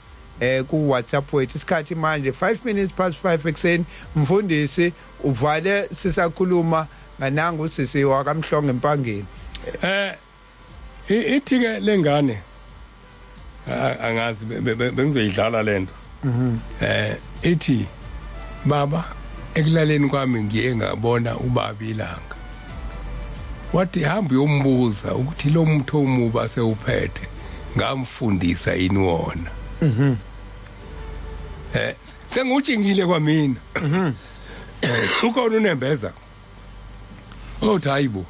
ku WhatsApp wethu. Isikhathi manje 5:05 ekseni. Mfundisi, uvale sisakhuluma nganangu sisi wakaMhlongo empangeni. Ithi ke lengane angazi bengizoyidlala lento. Ithi baba, ekulaleni kwami ngiye ngabona ubaba ilanga. Wathi hamba uyombuza ukuthi lo mutho omuba sewuphethe ngamfundisa yini wona. Sengutshingile kwamina. Ukhona unembeza. Othi hayibo.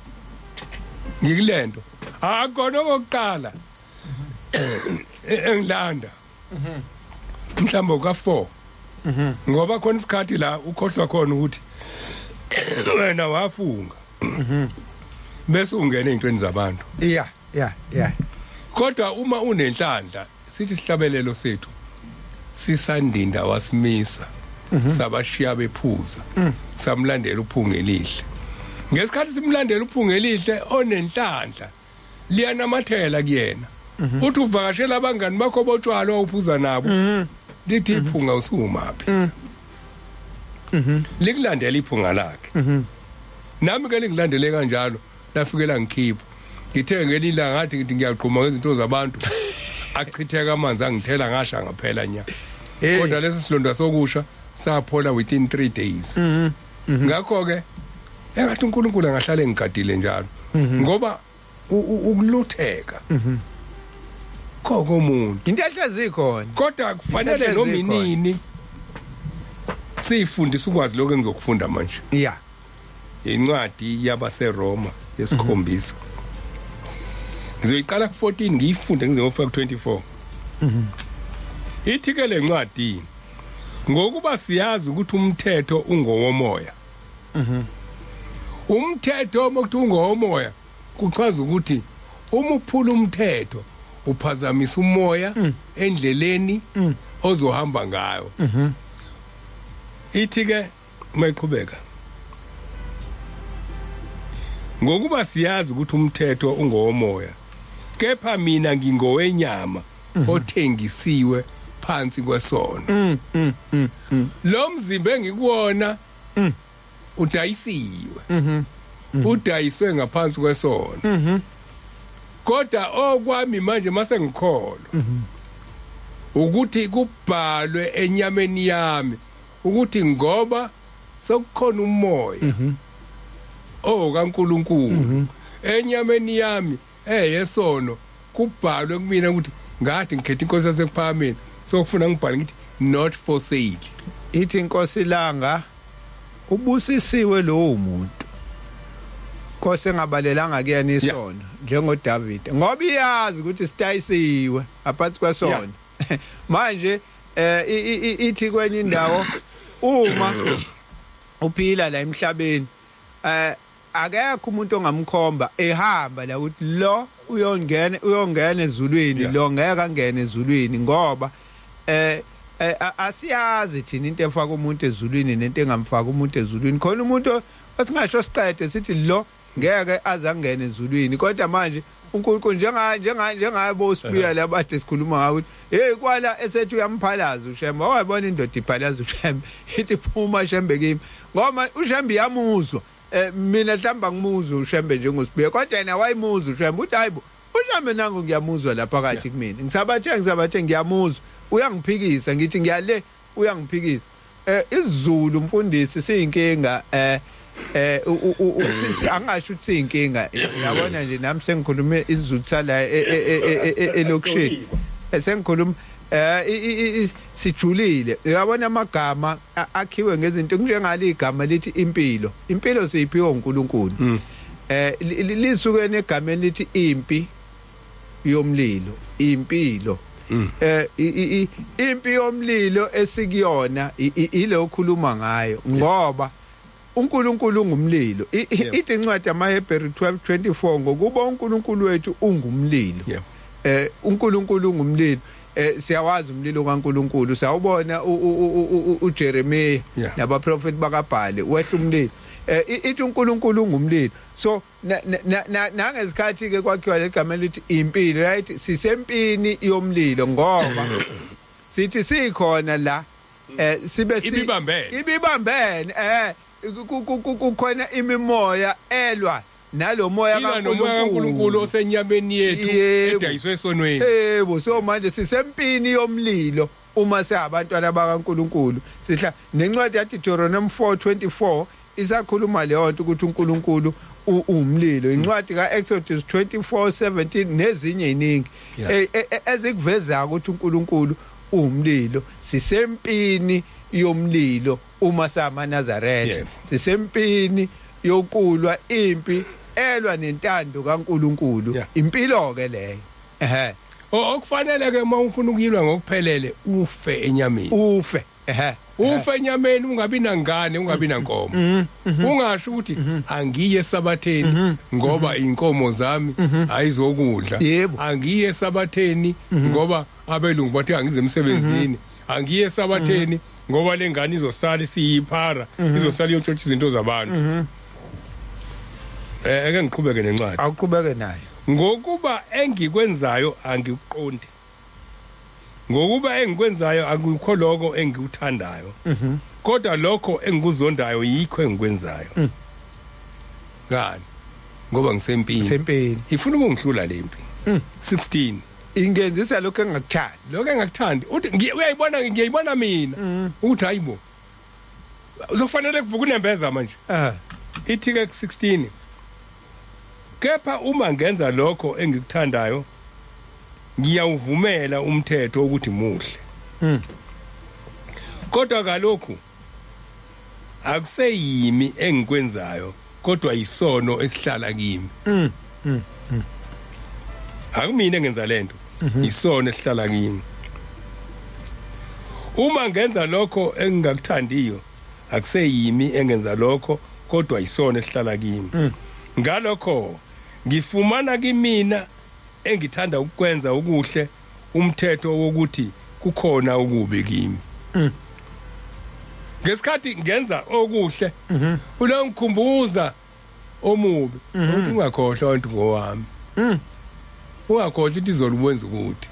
Ngikulento. Akona okokuqala. Engilanda. Mhlawumbe ka 4. Ngoba khona isikhathi la ukhohlwa khona ukuthi wena wafunga. Bese ungena ezintweni zabantu. Yeah, yeah, yeah. Kodwa uma unenhlanhla, sithi sihlabelelo sethu sisandinda wasimisa, sabashiya bephuza, samlandela uphunga elihle. Ngesikhathi simlandela uphunga elihle, onenhlanhla liyanamathela kuyena. Uthi uvakashela abangani bakho botshwala uphuza nabo, lithi iphunga usumaphi, likulandela iphunga lakhe. Nami ke lingilandele kanjalo, lafikela ngikhipha. Ngithe ngelila ngathi ngithi ngiyaqhuma ngezinto zabantu, achitheka amanzi angithela ngasha ngaphela nya. Kodwa lesi silonda sokusha saphola within 3 days. Ngakho ke engathi uNkulunkulu angahlale engigadile njalo, ngoba ukulutheka komuntu into ehlezi khona, kodwa kufanele noma inini sifundise ukwazi lokho engizokufunda manje. Yeah. Incwadi yabaseRoma yesikhombisa. Ngizoyiqala ku14 ngiyifunde ngizofika ku24. Ithi ke lencwadi, ngokuba siyazi ukuthi umthetho ungowomoya. Umthetho mokuthi ungowomoya kuchaza ukuthi uma uphula umthetho uphazamisa umoya endleleni ozohamba ngayo. Ithi ke mayiqhubeka, ngokuba siyazi ukuthi umthetho ungowomoya, kepha mina ngingowenyama othengisiwe phansi kwesono. Lo mzimba engikuwona udayisiwe, udayiswe ngaphansi kwesono. Kodwa okwami manje mase ngikholwa ukuthi kubhalwe enyameni yami ukuthi ngoba sekukhona umoya kaNkuluNkulu enyameni yami eyesono, kubhalwe kumina ukuthi ngathi ngikhetha inkosi yasekuphakameni, sokufuna ngibhale ngithi not for sale. Ithi inkosi ilanga, ubusisiwe lowo muntu Nkosi engabalelanga kuyena isono njengoDavid, ngoba iyazi ukuthi sitayisiwe aphansi kwesono. Manje ithi kwenye indawo, uma uphila la emhlabeni akekho umuntu ongamkhomba ehamba la ukuthi lo uyongena ezulwini, lo ngeke angene ezulwini, ngoba asiyazi thina into efaka umuntu ezulwini nento engamfaka umuntu ezulwini. Khona umuntu esingasho siqede sithi lo ngeke aze angene ezulwini, kodwa manje uNkulunkulu njenga njenga njengabo sibuya labade sikhuluma ngawo ukuthi hey, kwala esethi uyamphalaza uShembe. Wayibona indoda iphalaza uShembe, ithi phuma Shembe kimi, ngoba uShembe yamuzwa. Mina mhlamba ngimuzwa uShembe njengosibuya, kodwa yena wayimuzwa uShembe, uthi hayibo, uShembe nangu ngiyamuzwa lapha phakathi kumina, ngisabathe ngisabathe ngiyamuzwa, uyangiphikisa, ngithi ngiyale uyangiphikisa. isiZulu mfundisi siyinkinga, angasho ukuthi siyinkinga, yabona nje nami sengikhulume isiZulu sala elokishini, sengikhuluma sijulile, uyabona amagama akhiwe ngezinto njengale igama lithi impilo. Impilo siyiphiwe uNkulunkulu, lisuke negameni lithi impi yomlilo, impilo. Impi yomlilo esikuyona ile okhuluma ngayo, ngoba uNkulunkulu ungumlilo. Ithi incwadi yamaHebheru 12:24, ngokuba uNkulunkulu wethu ungumlilo. uNkulunkulu ungumlilo. Siyawazi umlilo kaNkulunkulu, sawubona uJeremiah nabaprofeti bakaBhali, wehla umlilo. Ithi uNkulunkulu ungumlilo. So nangezikhathi ke kwakhiwa legama elithi impilo, yayithi sisempini yomlilo, ngoba sithi sikhona la sibe ibibambene, ibibambene, kukhona imimoya elwa nalomoya kaNkulunkulu osenyameni yethu edayiswe esonweni. Yebo, so manje sisempini yomlilo uma siyabantwana bakaNkulunkulu. Sihla nencwadi yathi Deuteronomy 4:24 isakhuluma leyo nto ukuthi uNkulunkulu umlilo. Incwadi kaExodus 24:17 nezinye iningi ezikuvezayo ukuthi uNkulunkulu umlilo. Sisempini yomlilo uma samaNazaretha, sisempini yokulwa impi elwa nentando kaNkulunkulu. Impilo ke leyo. Ehe. Okufanele ke uma ufuna ukuyilwa ngokuphelele, ufe enyameni. Ufe. Ehe. Ufe enyameni, ungabi nangane, ungabi nankomo. Ungasho ukuthi angiye esabatheni ngoba inkomo zami ayizokudla. Angiye esabatheni ngoba abelungu bathi angize emsebenzini. Angiye esabatheni ngoba lengane izosala isiyiphara, izosala iyotshontsha izinto zabantu. Ake ngiqhubeke nencwadi. Awuqhubeke nayo. Ngokuba engikwenzayo angikuqondi. Ngokuba engikwenzayo akukho lokho engikuthandayo. Kodwa lokho engikuzondayo yikho engikwenzayo. Ngani? Ngoba ngisempini. Sempini. Ifuna ukungihlula lempi. 16. Ingenzisa lokho engakuthandi. Lokho engakuthandi. Uthi uyayibona, ngiyayibona mina ukuthi hayibo. Uzofanele kuvuka unembeza manje. Ithi ke 16. Kepha uma ngenza lokho engikuthandayo, ngiyawuvumela umthetho ukuthi muhle. Kodwa kalokhu akuseyimi engikwenzayo, kodwa isono esihlala kimi. Akumina engenza lento, isono esihlala kimi. Uma ngenza lokho engingakuthandiyo, akuseyimi engenza lokho, kodwa isono esihlala kimi. Ngalokho ngifumana kimina engithanda ukwenza okuhle umthetho wokuthi kukhona okubi kimi. Ngesikhathi ngenza okuhle, ulongikhumbuza omubi ukuthi ungakhohlwa ukuthi ngowami. Ungakhohlwa ukuthi izolo ubenza ukuthi.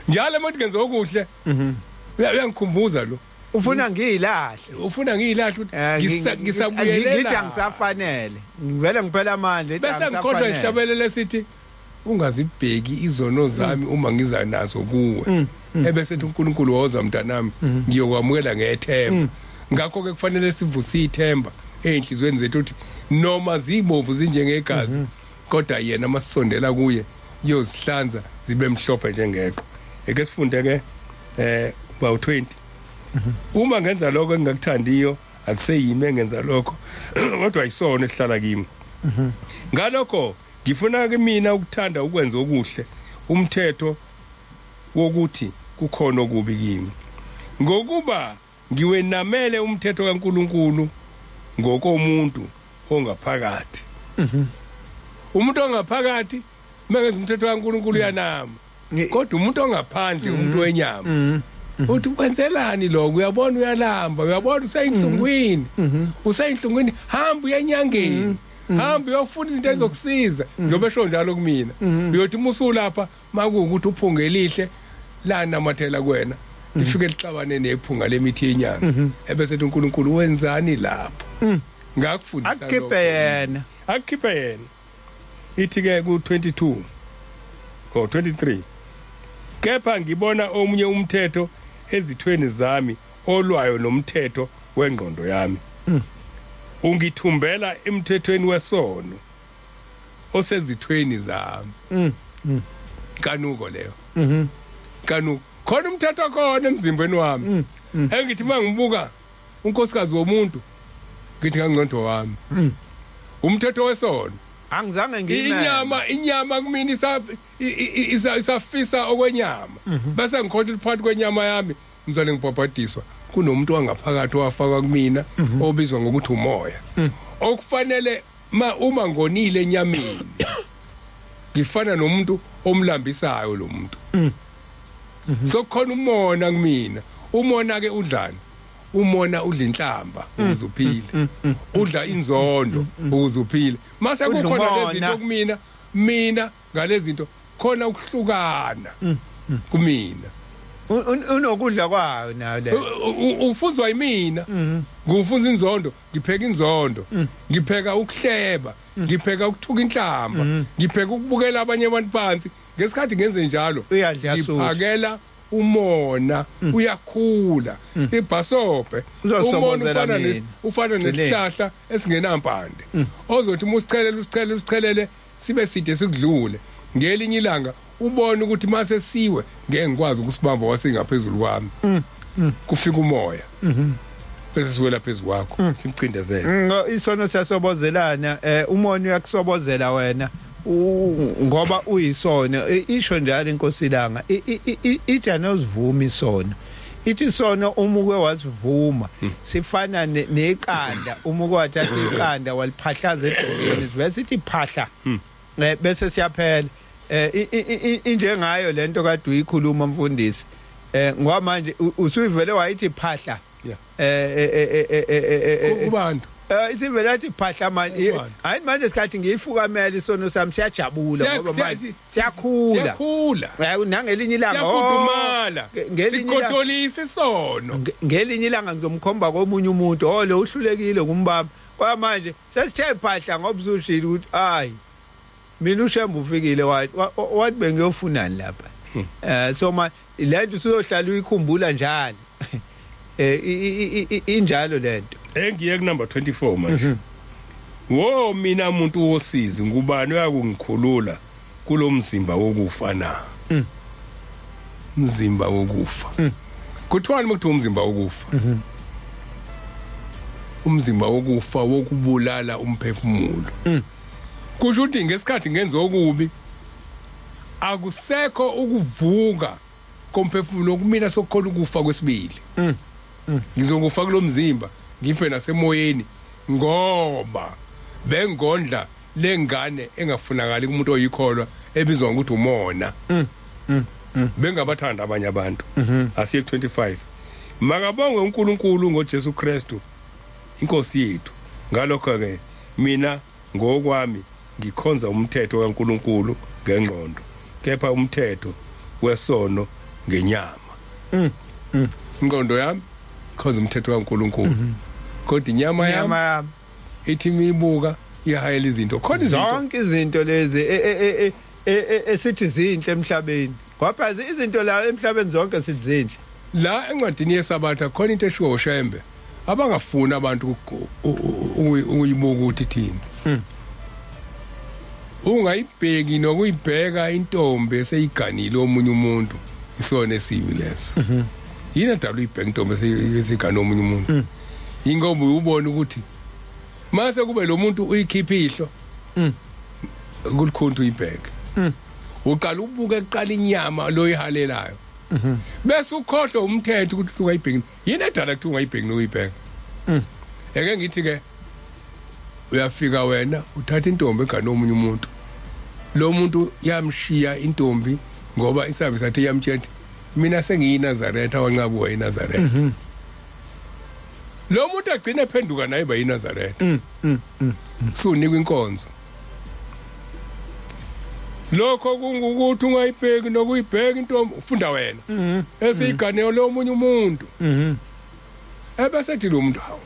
Njalo umuntu ngenza okuhle, uyangikhumbuza lo. Ufuna ngiyilahle. Ufuna ngiyilahle ukuthi ngisabuyelela. Ngithi angisafanele. Ngivele ngiphela amandla. Bese ngikhohlwa isihlabelelo sithi ungazibheki izono zami uma ngiza nazo kuwe. Ebese ethi uNkulunkulu, woza mntanami, ngiyokwamukela ngethemba. Ngakho ke kufanele sivuse ithemba ezinhlizweni zethu ukuthi noma zibovu zinjengegazi, kodwa yena masisondela kuye uyozihlanza zibe mhlophe njengeqhwa. Eke sifunde ke ba 20. Uma ngenza lokho engingakuthandiyo, akuseyimi engenza lokho, kodwa isono esihlala kimi. Ngalokho ngifuna kimina ukuthanda ukwenza okuhle umthetho wokuthi kukhona okubi kimi. Ngokuba ngiwenamele umthetho kaNkuluNkulu ngokomuntu ongaphakathi. Umuntu ongaphakathi mengenza umthetho kaNkuluNkulu uyanama. Kodwa umuntu ongaphandle, umuntu wenyama, uthi kwenzelani lokho? Uyabona uyalamba, uyabona useyinhlungwini, useyinhlungwini, hamba uye enyangeni. Hamba uyofuna izinto ezokusiza, njengoba esho njalo kumina. Uyothi musulapha makuwukuthi uphunga elihle la namathela kuwena, lifike lixabane nephunga lemithi yenyanga, ebese ethi uNkulunkulu wenzani lapho? Ngakufundisa Akukhiphe lokho. yena. Akukhiphe yena. Ithi ke ku 22 or 23, kepha ngibona omunye umthetho ezithweni zami olwayo nomthetho wengqondo yami, ungithumbela emthethweni wesono osezithweni zami. Kanuko leyo, kanuko khona umthetho khona emzimbeni wami, engithi mangibuka unkosikazi womuntu ngithi ngangcondo wami, umthetho wesono. Angizange ngime. Inyama kumina isafisa okwenyama, bese ngikhohle phakathi kwenyama yami ngizole ngibhabhadiswa kunomuntu wangaphakathi owafakwa kumina obizwa ngokuthi umoya, okufanele ma uma ngonile enyameni ngifana nomuntu omlambisayo lo muntu. So khona umona kumina. Umona ke udlani? Umona udla inhlamba ukuze uphile, udla inzondo ukuze uphile. Mase Udla kukhona umona. lezi zinto kumina, mina ngalezi zinto khona ukuhlukana kumina. Unokudla kwayo nayo le. Ufunzwa yimina, ngifunza inzondo, ngipheka inzondo, ngipheka ukuhleba, ngipheka ukuthuka inhlamba, ngipheka ukubukela abanye abantu phansi. Ngesikhathi ngenze njalo, Uyadla, uyasutha. ngiphakela umona, uyakhula ibhasobhe umona. Uzosobozela Ufana mina. ufana Gcineni. nesihlahla esingenampande ozothi uma usichelele, usichelele, usichelele sibe side sikudlule. Ngelinye ilanga ubone ukuthi mase siwe ngeke ngikwazi ukusibamba, wasingaphezulu kwami, kufika umoya bese siwela phezulu kwakho simcindezele. Isono siyasobozelana. Umona uyakusobozela wena ngoba uyisono. Isho njalo inkosi ilanga, ija nozivuma isono, ithi isono uma uke wasivuma sifana neqanda. Uma uke wathatha iqanda waliphahlaza edongeni, sivese ithi phahla, bese siyaphela. Injengayo lento kade uyikhuluma mfundisi, ngoba manje usuyivele wayithi phahla. Kubantu. Isivele yathi phahla manje. Kubantu. Hayi, manje sikhathi ngiyifukamela isono sami siyajabula ngoba manje siyakhula. Siyakhula. Nangelinye ilanga, oh, siyafudumala. Ngelinye ilanga Sikotolisa isono. Ngelinye ilanga ngizomkhomba komunye umuntu, oh, lo uhlulekile kumbamba. Kwamanje sesithe phahla ngoba usushilo ukuthi hayi, mina uShembe ufikile wathi wathi bengiyofunani lapha. So ma lento usuyohlala uyikhumbula njalo. Injalo lento. Engiye ku number 24 manje. Wo mina umuntu wosizi, ngubani oyakungikhulula kulomzimba wokufa na? Umzimba wokufa, kuthiwani makuthiwa umzimba wokufa? Umzimba wokufa wokubulala umphefumulo. Kusho ukuthi ngesikhathi ngenza okubi akusekho ukuvuka komphefumulo kumina, sokukhona ukufa kwesibili. Ngizokufa kulomzimba, ngife nasemoyeni, ngoba bengondla lengane engafunakali kumuntu oyikholwa ebizwa ngokuthi umona, bengabathanda abanye abantu. Asiye 25. Makabongwe uNkulunkulu ngoJesu Kristu inkosi yethu. Ngalokho ke mina ngokwami ngikhonza umthetho kaNkulunkulu ngengqondo, kepha umthetho wesono ngenyama. Ingqondo yami khonza umthetho kaNkulunkulu, kodwa inyama Inyama yami yami ithi mibuka ihayela izinto khona izinto. Zonke izinto lezi esithi zinhle emhlabeni, ngoba izinto la emhlabeni zonke sithi zinhle. La encwadini yesabatha khona into eshiwo uShembe abangafuni abantu ukuyibuka ukuthi thini. Ungayibheki nokuyibheka intombi eseyiganile omunye umuntu, isona esibi leso. Yini edala uyibheka intombi eseyigane omunye umuntu? Ingoba ubona ukuthi mase kube lo muntu uyikhipha ihlo, kulikhuntu uyibheke. Uqala ubuke eqala inyama lo ihalelayo, bese ukhohlwa umthetho ukuthi ungayibheki. Yini edala kuthi ungayibheki nokuyibheka? Eke ngithi ke uyafika wena uthatha intombi egane omunye umuntu, lo muntu yamshiya intombi ngoba isabi sathi yamtshela ukuthi mina sengiyiNazaretha, wanqabuwa iNazaretha. Lo muntu agcine ephenduka naye bayiNazaretha. Sunikwa inkonzo. Lokho kungukuthi ungayibheki nokuyibheka intombi, ufunda wena esiyiganeo lomunye umuntu. Ebese ethi lo muntu, hawu,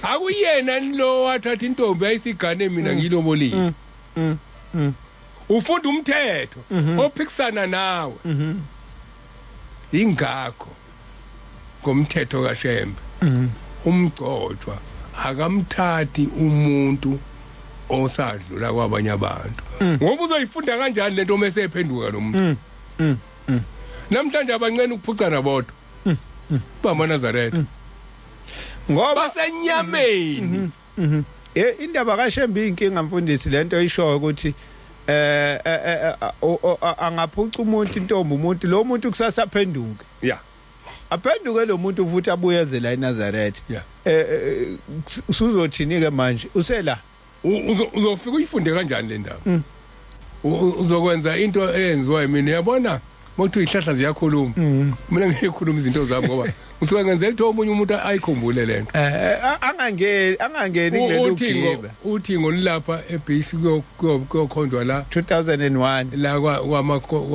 akuyena lo wathatha intombi ayisigane, mina ngiyilobolile. Ufunda umthetho ophikisana nawe. Ingakho ngomthetho kaShembe umgcotshwa akamthathi umuntu osadlula kwabanye abantu, ngoba uzoyifunda kanjani lento mase ephenduka lo muntu? Namhlanje abancane ukuphucana bodwa bamaNazaretha ngoba basenyameni. Indaba kaShembe inkinga, mfundisi, lento ishoyo ukuthi angaphuca umuntu intombi, umuntu lo muntu kusasa aphenduke, aphenduke lo muntu futhi abuyezela eNazaretha. Usuzothini ke manje usela? Uzofika uyifunde kanjani le ndaba? Uzokwenza into eyenziwa yimina, uyabona, mothi izihlahla ziyakhuluma. Mina ngiyikhuluma izinto zami ngoba usuke ngenzela ukuthi omunye umuntu ayikhumbule lento. Angangeni kulolu Uthingo gibe. Uthingo lulapha ebeach, kuyokhonjwa la. 2001. La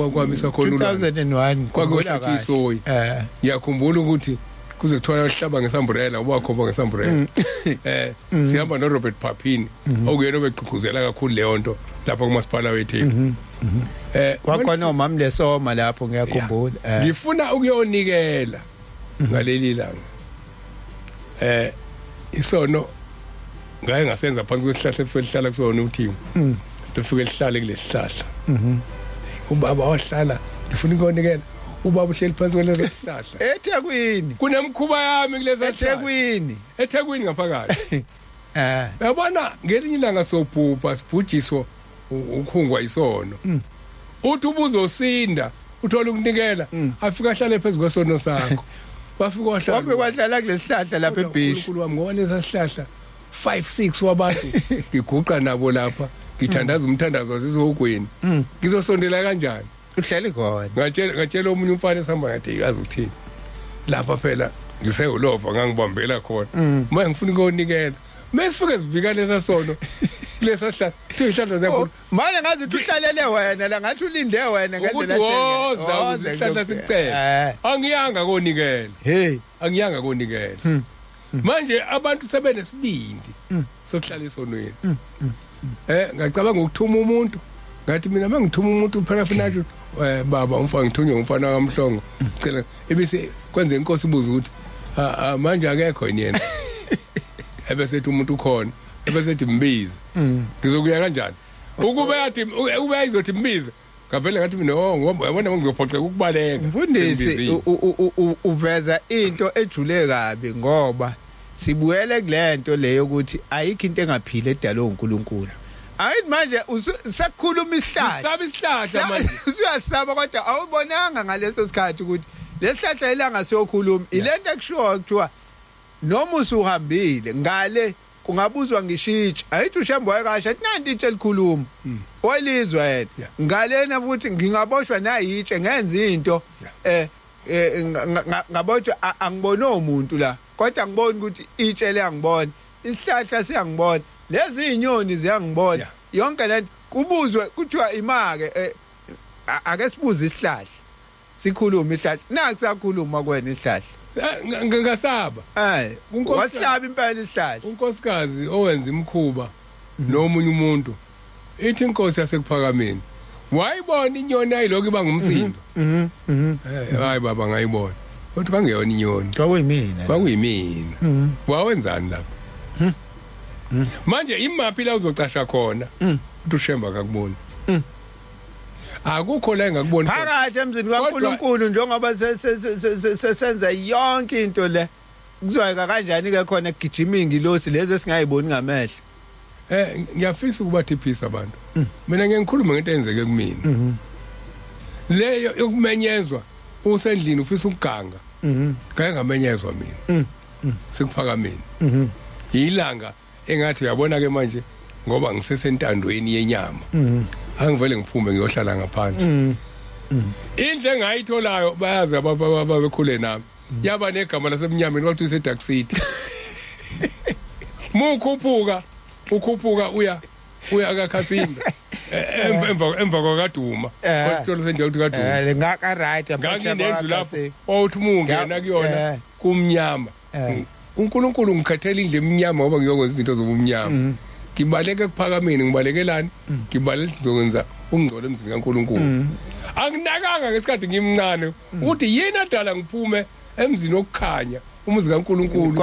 kwamisa khona ulwandle. 2001. Kwakuyohlatshwa isoyi. Ngiyakhumbula ukuthi kuze kuthiwa uhlaba ngesamburela, ubakhomba ngesamburela. Sihamba no Robert Papini, okuyena obegqugquzela kakhulu leyo nto lapha kumasipala weTheku. Kwakhona umama lesoma lapho, ngiyakhumbula. Ngifuna ukuyonikela ngaleli langa. Isono ngaye ngasenza phansi kwesihlahla efike lihlala kusona uthingo. Lufike lihlale kulesihlahla. Ubaba wahlala, ngifuna ukuyonikela. Ubaba uhleli phansi kwaleso sihlahla. EThekwini. Kunemkhuba yami kulesa sihlahla. eThekwini. eThekwini ngaphakathi. Uyabona, ngelinye ilanga sobhubha, sibhujiswa ukhungwa isono. Uthi ubuzosinda, uthola ukunikela, afika ahlale phezulu kwesono sakho. Bafika wahlala. Wafike wahlala kulesihlahla lapha ebeach. uNkulunkulu wami, ngoba lesa sihlahla 5 6 wabantu ngiguqa nabo lapha, ngithandaza umthandazo wasesihogweni. Ngizosondela kanjani? Uhleli khona. Ngatshela omunye umfana esihamba, ngathi, yazi ukuthini, lapha phela ngisewulova, ngangibambela khona manje ngifuna ukuyonikela, mesifike sivika lesa sono kulesa sihlahla, kuthiwa ihlahla ziyakhula. Manje ngazi ukuthi uhlalele wena la, ngathi ulinde wena. Ukuthi ngendlela. Woza ukuze isihlahla sikucele. Angiyanga konikela. Hey. Angiyanga konikela. Manje abantu sebenesibindi sokuhlala esonweni. Ngacabanga ukuthuma umuntu, ngathi mina mangithuma umuntu phela financial, baba umfana, ngithunywe umfana kaMhlongo, cela ebese kwenze inkosi ibuza ukuthi, "Ah, ah, manje akekho yini yena?" Ebese ethi umuntu ukhona, ebese ethi mbize. Ngizokuya kanjani ukube yathi, ukube ayizothi mbize? Ngavele ngathi mina, oh, ngoba yabona ngizophoxeka ukubaleka. Mfundisi, Sembizile. uveza into ejule kabi, ngoba sibuyele kulento leyo ukuthi ayikho into engaphili edalwe uNkulunkulu. Ayithi manje sekukhuluma isihlahla. Usaba isihlahla manje. Usuyasaba, kodwa awubonanga ngaleso sikhathi ukuthi lesihlahla ilanga siyokhuluma. Ilento ekushiwo kuthiwa noma usuhambile ngale kungabuzwa ngishitshe. Ayithi uShembe wayekasha athi nanti itshe elikhuluma. Wayilizwa yena. Ngalena futhi ngingaboshwa nayitshe ngenza into ngabotshwa, angiboni umuntu la, kodwa ngibona ukuthi itshe liyangibona, isihlahla siyangibona, lezi izinyoni ziyangibona. Yonke lento kubuzwe kuthiwa imake, ake sibuze isihlahla, sikhulume isihlahla, naku siyakhuluma kuwena isihlahla. Ngasaba. Wasihlaba impela isihlahla. Unkosikazi owenza imkhuba nomunye umuntu, ithi inkosi yasekuphakameni wayibona inyoni ayilokhu iba ngumsindo. Hayi baba, ngayibona, uthi kwangeyona inyoni. Kwakuyimina. Kwakuyimina. Wawenzani lapho manje? Imaphi la uzocasha khona uthi uShembe akakuboni? Akukho la engakuboni khona. Phakathi emzini kaNkulunkulu, njengoba sesenza yonke into le, kuzoyeka kanjani ke khona kugijima ingilosi lezi esingayiboni ngamehlo? Ngiyafisa ukuba thiphisa abantu. Mina ngeke ngikhulume ngento eyenzeke kumina. Leyo yokumenyezwa usendlini ufisa ukuganga. Ngake ngamenyezwa mina. Sekuphakameni. Ilanga engathi uyabona ke manje, ngoba ngisesentandweni yenyama. Angivele ngiphume ngiyohlala ngaphandle. Indle engayitholayo bayazi ababekhule nami. Yaba negama lasemnyameni, bathi use Dark City. Mukhuphuka ukhuphuka uya kaKhasimbe, emva kwakaduma kwasitolo sendawo ukuthi kaduma. Ngaka right. Nganginendlu lapho wawuthi uma ungena kuyona kumnyama. uNkulunkulu ngikhethela indlu emnyama ngoba ngiyokwenza izinto zobumnyama. Ngibaleka ekuphakameni, ngibalekelani? Ngibaleka ngizokwenza ungcolo emzini kaNkulunkulu. Anginakanga ngesikhathi ngimncane ukuthi yini adala ngiphume emzini wokukhanya, umuzi kaNkulunkulu.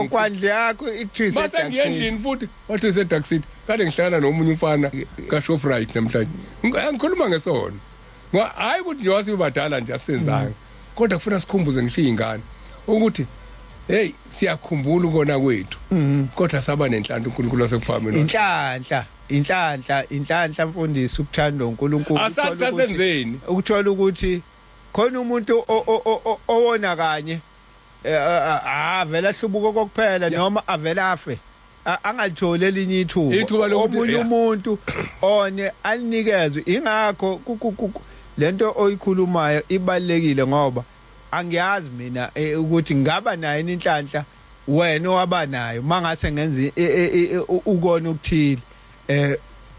Kwandle yakho ikuthwise. Mase ngiyendlini futhi wathi use Dark City. Kade ngihlala nomunye umfana ka Shoprite namhlanje. Ngikhuluma ngesono. Hayi ukuthi nje wasibadala nje asenzanga. Kodwa kufuna sikhumbuze ngisho izingane ukuthi hey, siyakhumbula ukona kwethu. Kodwa saba nenhlanhla uNkulunkulu wasekuphakameni. Inhlanhla, inhlanhla, inhlanhla mfundisi, ukuthanda uNkulunkulu. Asathi sasenzeni? Ukuthola ukuthi khona umuntu owona kanye avela hlubuko kokuphela noma avela afe, angalitholi elinye ithuba. Omunye umuntu one alinikezwe. Ingakho lento oyikhulumayo ibalekile, ngoba angiyazi mina ukuthi ngaba nayo inhlanhla wena owaba nayo mangase ngenza ukona okuthile.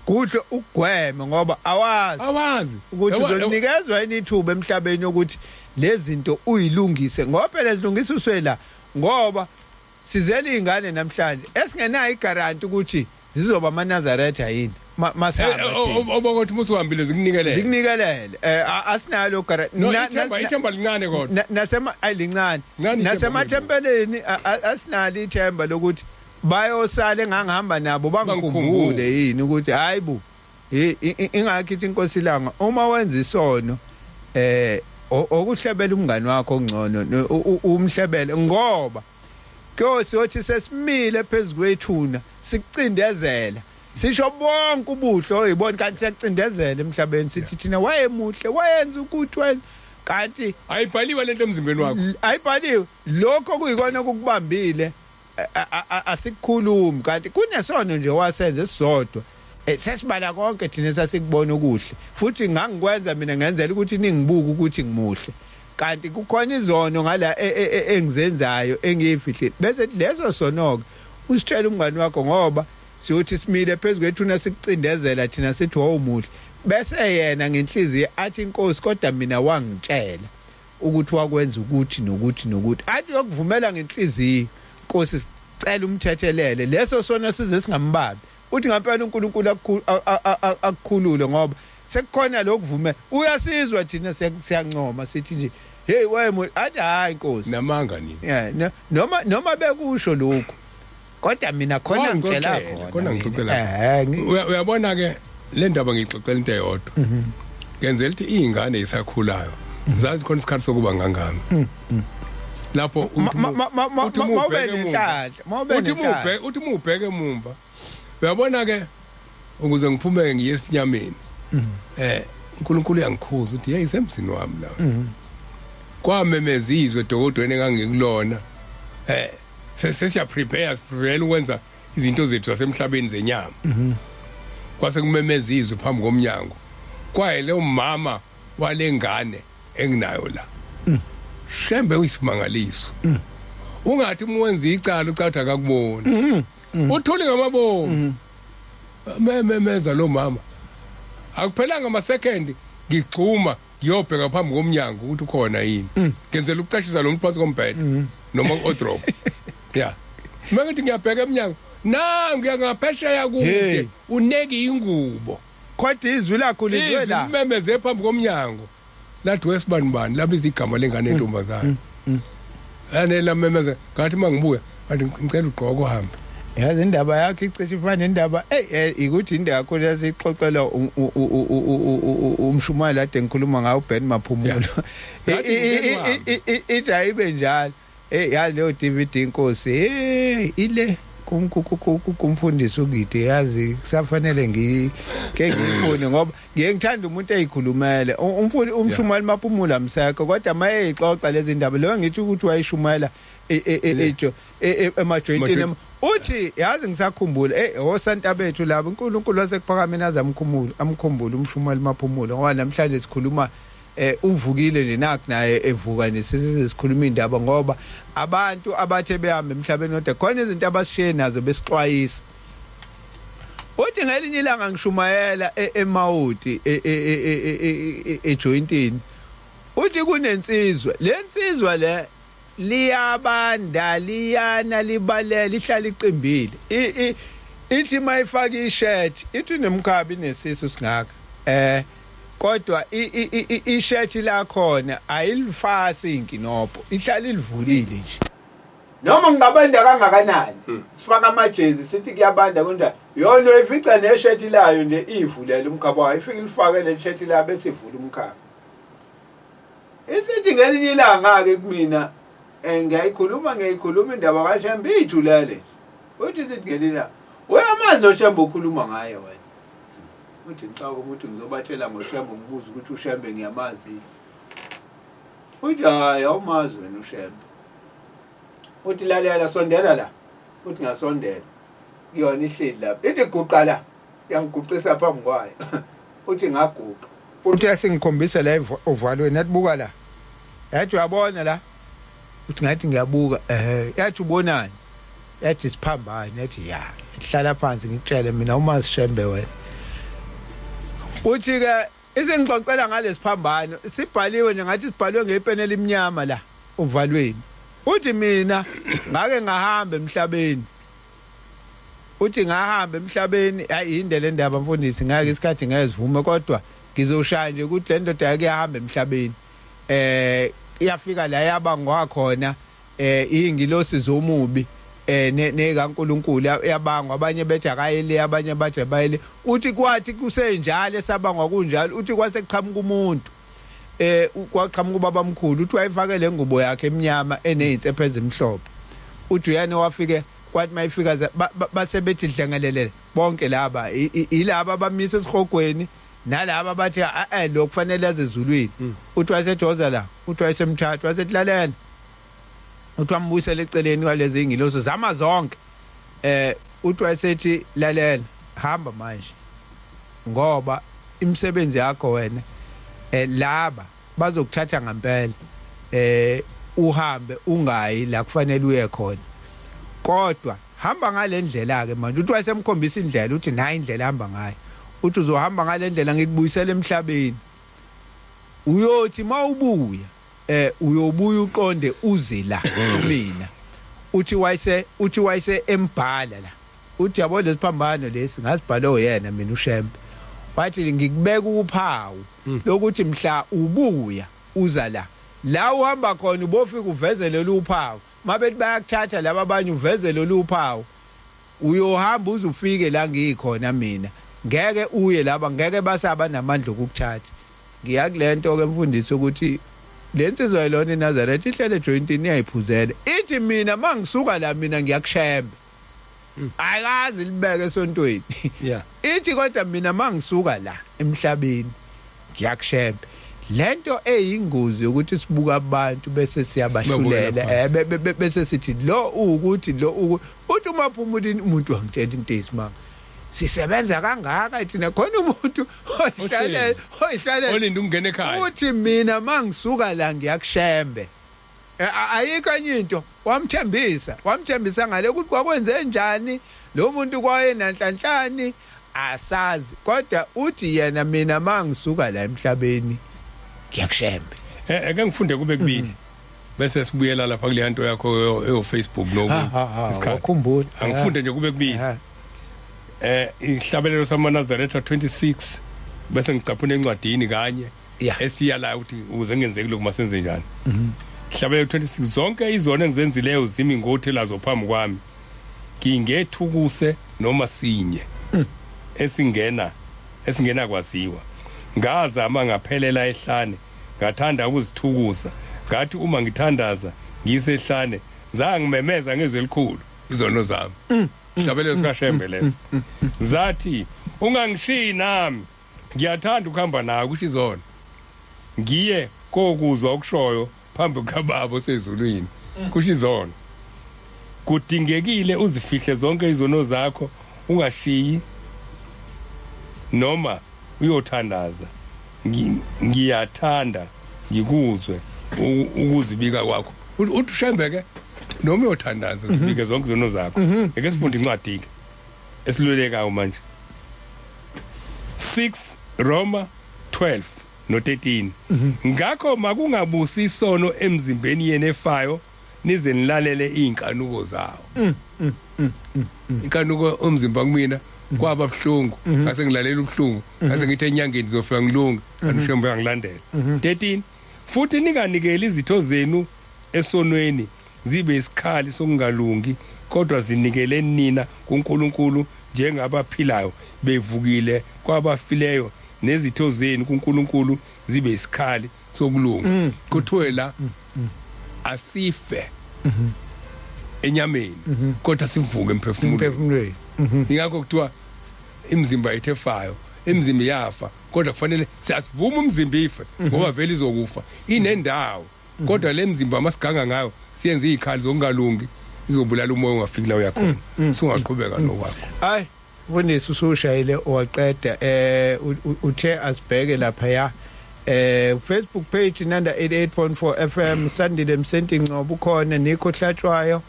Kuhle ukugwema ngoba awazi ukuthi uzonikezwa yini ithuba emhlabeni ukuthi lezi zinto uyilungise, ngoba phela zilungisa uswela, ngoba sizele izingane namhlanje esingenayo iguarantee ukuthi zizoba amaNazaretha yini masihamba thina. Obokuthi musuhambile zikunikelele. Zikunikelele. Asinalo guarantee. No, ithemba lincane kodwa. Nasema ayincane. Nasemathempeleni asinalo ithemba lokuthi bayosala engangihamba nabo bangikhumbule yini ukuthi hayibo. Ingakho ithi inkosi ilanga uma wenza isono okuhlebela umngani wakho ongcono umhlebele, ngoba kuyothi sesimile phezukwethuna sikucindezela sisho bonke ubuhle oyibona, kanti siyacindezela emhlabeni sithi thina wayemuhle, wayenza ukuthi wena, kanti ayibhaliwe lento emzimbeni wakho, ayibhaliwe lokho kuyikona okukubambile, asikukhulumi, kanti kunesono nje wasenza esisodwa. Sesibala konke thina sasikubona okuhle, futhi ngangikwenza mina ngenzela ukuthi ningibuke ukuthi ngimuhle, kanti kukhona izono ngala engizenzayo engiyifihlile. Bese leso sono ke usitshela umngani wakho, ngoba siyothi simile phezukwethuna sikucindezela thina sithi wawumuhle, bese yena ngenhliziyo athi inkosi kodwa mina wangitshela ukuthi wakwenza ukuthi nokuthi nokuthi, athi uyokuvumela ngenhliziyo, Nkosi sicela umthethelele leso sona size singambambi. Uthi ngempela uNkulunkulu akukhulule, ngoba sekukhona lokuvumela. Uyasizwa thina siyancoma sithi nje hey wena, athi hayi Nkosi namanga nini. Yeah, noma bekusho lokho, kodwa mina khona ngitshela khona ngixoxela. Uyabona ke le ndaba ngixoxela into eyodwa. Ngenzela ukuthi izingane isakhulayo zazi khona isikhathi sokuba ngangami. Lapho uthi uthi mubheke emumva. Uyabona ke ukuze ngiphume ngiye esinyameni. uNkulunkulu uyangikhuza uthi hey semzini wami la. Kwamemeza izwe dokodweni engangikulona. Sesiya prepare siprepare ukwenza izinto zethu zasemhlabeni zenyama. Kwase kumemeza izwe phambi komnyango. Kwaye le umama walengane enginayo la. Shembe uyisimangaliso. Ungathi uma wenza icala ucathi akakuboni. Uthule ngamabomu. Mememeza lo mama. Akuphelanga ama second ngigxuma ngiyobheka phambi komnyango ukuthi ukhona yini. Ngenzela ukucashisa lo muntu phansi kombhede noma wardrobe. Yeah. Mangithi ngiyabheka emnyango, nangu ngaphesheya kude uneke ingubo. Kodwa izwi lakho lizwe la. Imemeze phambi komnyango. Lathi wesibani bani labiza igama lengane entombazana. Ane lamemeza ngathi mangibuya ngathi ngicela ugqoke uhambe. Yazi indaba yakho icishe ifane nendaba ikuthi indaba yakho lesixoxela umshumayeli ade ngikhuluma ngawo Ben Maphumulo. Ithi ayibe njalo. Yazi leyo DVD inkosi ile kumfundisi uGidi, yazi kusafanele ngike ngiyifune ngoba ngiye ngithanda umuntu eyikhulumele. Umshumayeli Maphumulo amsekho, kodwa mayeyixoxa lezi ndaba leyo ngithi ukuthi wayishumayela ejo emajoyintini. Uthi yazi ngisakhumbula osanta bethu labo uNkulunkulu wasekuphakameni aze amkhumbule umshumayeli Maphumulo, ngoba namhlanje sikhuluma Uvukile nje nakho naye evuka nje, sesikhuluma indaba ngoba abantu abathe behamba emhlabeni kodwa khona izinto abasishiye nazo besixwayisa. Uthi ngelinye ilanga ngishumayela eMawuti ejointini, uthi kunensizwa, lensizwa le liyabanda liyana libalela, lihlala iqimbile, ithi mayifaka ishirt ithi nemkhabi nesisu singaka, kodwa ishirt lakhona ayilifasi inkinobho, ihlala ilivulile nje. Noma ngingabanda kangakanani, sifaka amajezi sithi kuyabanda kunjani, yona uyifica neshirt layo nje ivulela umkhaba wayo, ifike ilifake le shirt layo bese ivula umkhaba. Isithi ngelinye ilanga-ke kumina, ngiyayikhuluma indaba kaShembe iyithulele nje. Uthi isithi ngelinye ilanga, uyamazi lo Shembe okhuluma ngaye wena? Uthi ngixaka ukuthi ngizobatshela ngoShembe, ngibuze ukuthi uShembe ngiyamazi. Uthi hhayi, awumazi wena uShembe. Uthi lalela, sondela la. Uthi ngasondela. Kuyona ihleli lapha. Ithi guqa la. Yangiguqisa phambi kwayo. Uthi ngaguqa. Uthi yasingikhombisa la ovalweni, yathi buka la. Yathi uyabona la. Uthi ngathi ngiyabuka, yathi ubonani? Yathi siphambane, yathi ya. Hlala phansi ngikutshele mina uma sishembe wena. Uthi ke isingixoxela ngalesiphambano, sibhaliwe nje ngathi sibhalwe ngepeni elimnyama la ovalweni. Uthi mina ngake ngahamba emhlabeni. Uthi ngahamba emhlabeni, hayi yinde le ndaba mfundisi, ngeke isikhathi ngeke sivume, kodwa ngizoshaya nje ukuthi le ndoda yake yahamba emhlabeni. Iyafika la yaba ngwakhona, ingilosi zomubi nekaNkuluNkulu yabangwa, abanye bethi akayele, abanye bathi bayele. Uthi kwathi kusenjalo esabangwa kunjalo, uthi kwase kuqhamuka umuntu, kwaqhamuka ubabamkhulu, uthi wayefake le ngubo yakhe eminyama enezinsephe ezimhlophe. Uthi uyena wafike kwathi mayifika base bethi dlengelele bonke laba, ilaba abamisa esihogweni nalaba bathi lo kufanele aze ezulwini. Uthi wayesejoza la, uthi wayesemthatha, wasethi lalela. Uthi wambuyisela eceleni kwalezi ingilosi zama zonke. Uthi wayesethi lalela, hamba manje ngoba imisebenzi yakho wena, laba bazokuthatha ngempela, uhambe ungayi la kufanele uye khona, kodwa hamba ngalendlela ke manje. Uthi wayesemkhombisa indlela, uthi nayi indlela hamba ngayo. Uthi uzohamba ngalendlela ngikubuyisela emhlabeni, uyothi mawubuya uyobuya uqonde uze la kumina. Uthi wayese embhala la, uthi yabo lesiphambano lesi ngasibhala oyena mina uShembe, wathi ngikubeka uphawu lokuthi mhla ubuya uza la la uhamba khona ubofika uveze lolu uphawu, mabethi bayakuthatha laba abanye uveze lolu uphawu, uyohamba uze ufike la ngikhona mina, ngeke uye laba ngeke basaba namandla okukuthatha. Ngiya kulento ke mfundisi ukuthi le nsizwa yilona iNazaretha ihlele ejointini iyayiphuzela, ithi mina mangisuka la mina ngiyakushembe, ayikazi libeke esontweni. Ithi kodwa mina mangisuka la emhlabeni ngiyakushembe. Lento eyingozi ukuthi sibuka abantu bese siyabahlulela, bese sithi lo ukuthi lo uthi uma phuma umuntu wangitshela into eyisimanga, sisebenza kangaka thina, khona umuntu oyihlalela oyihlalela olinda ukungena ekhaya, uthi mina mangisuka la ngiyakushembe. Ayikho enye into, wamthembisa ngale ukuthi kwakwenze njani lo muntu kwaye nanhlanhlani asazi, kodwa uthi yena mina mangisuka la emhlabeni ngiyakushembe. Ake ngifunde kube kubili bese sibuyela lapha kule nto yakho eyo Facebook noku isikhathi. Wakhumbula. Angifunde nje kube kubili. Ihlabelelo samaNazaretha 26 bese ngicaphuna encwadini kanye esiya la ukuthi ukuze ngenzeki lokhu masenze njani. Ihlabelelo 26: zonke izono engizenzileyo zimi ngothelazo phambi kwami, ngingethukuse noma sinye esingena kwaziwa. Ngazama ngaphelela ehlane, ngathanda ukuzithukusa, ngathi uma ngithandaza ngisehlane zangimemeza ngezwi elikhulu izono zami. Ihlabelelo sikaShembe leso. Zathi ungangishiyi nami, ngiyathanda ukuhamba nawe, kusho izono, ngiye kokuzwa okushoyo phambi kukababa osezulwini, kusho izono. Kudingekile uzifihle zonke izono zakho, ungashiyi noma uyothandaza. Ngiyathanda ngikuzwe ukuzibika kwakho. Uthi uShembe ke noma uyothandaza zibike zonke izono zakho. Ake sifunde incwadi ke esilulekayo manje. 6 Roma 12 no 13. Ngakho makungabusi isono emzimbeni yena efayo, nize nilalele izinkanuko zawo. Inkanuko umzimba kumina kwaba buhlungu, ngase ngilalela ubuhlungu, ngase ngithi enyangeni ngizofika ngilunge, kanti uShembe uyangilandela. 13 Futhi ninganikeli izitho zenu esonweni zibe isikhali sokungalungi, kodwa zinikele nina kuNkulunkulu njengabaphilayo bevukile kwabafileyo, nezitho zenu kuNkulunkulu zibe isikhali sokulunga. Kuthiwe la asife enyameni, kodwa sivuke emphefumulweni. Emphefumulweni. Ingakho kuthiwa imizimba yethu efayo, imizimba iyafa, kodwa kufanele siyasivuma umzimba ife, ngoba vele izokufa, inendawo. Kodwa le mzimba masiganga ngayo siyenze izikhali zokungalungi, izobulala umoya ungafiki la uyakhona. Sungaqhubeka nokwakho. Hayi mfundisi, usushayile waqeda. Uthe asibheke lapha ya Facebook page Nanda 88.4 FM. Sandile Msenti Ngcobo ukhona, Nikho Hlatshwayo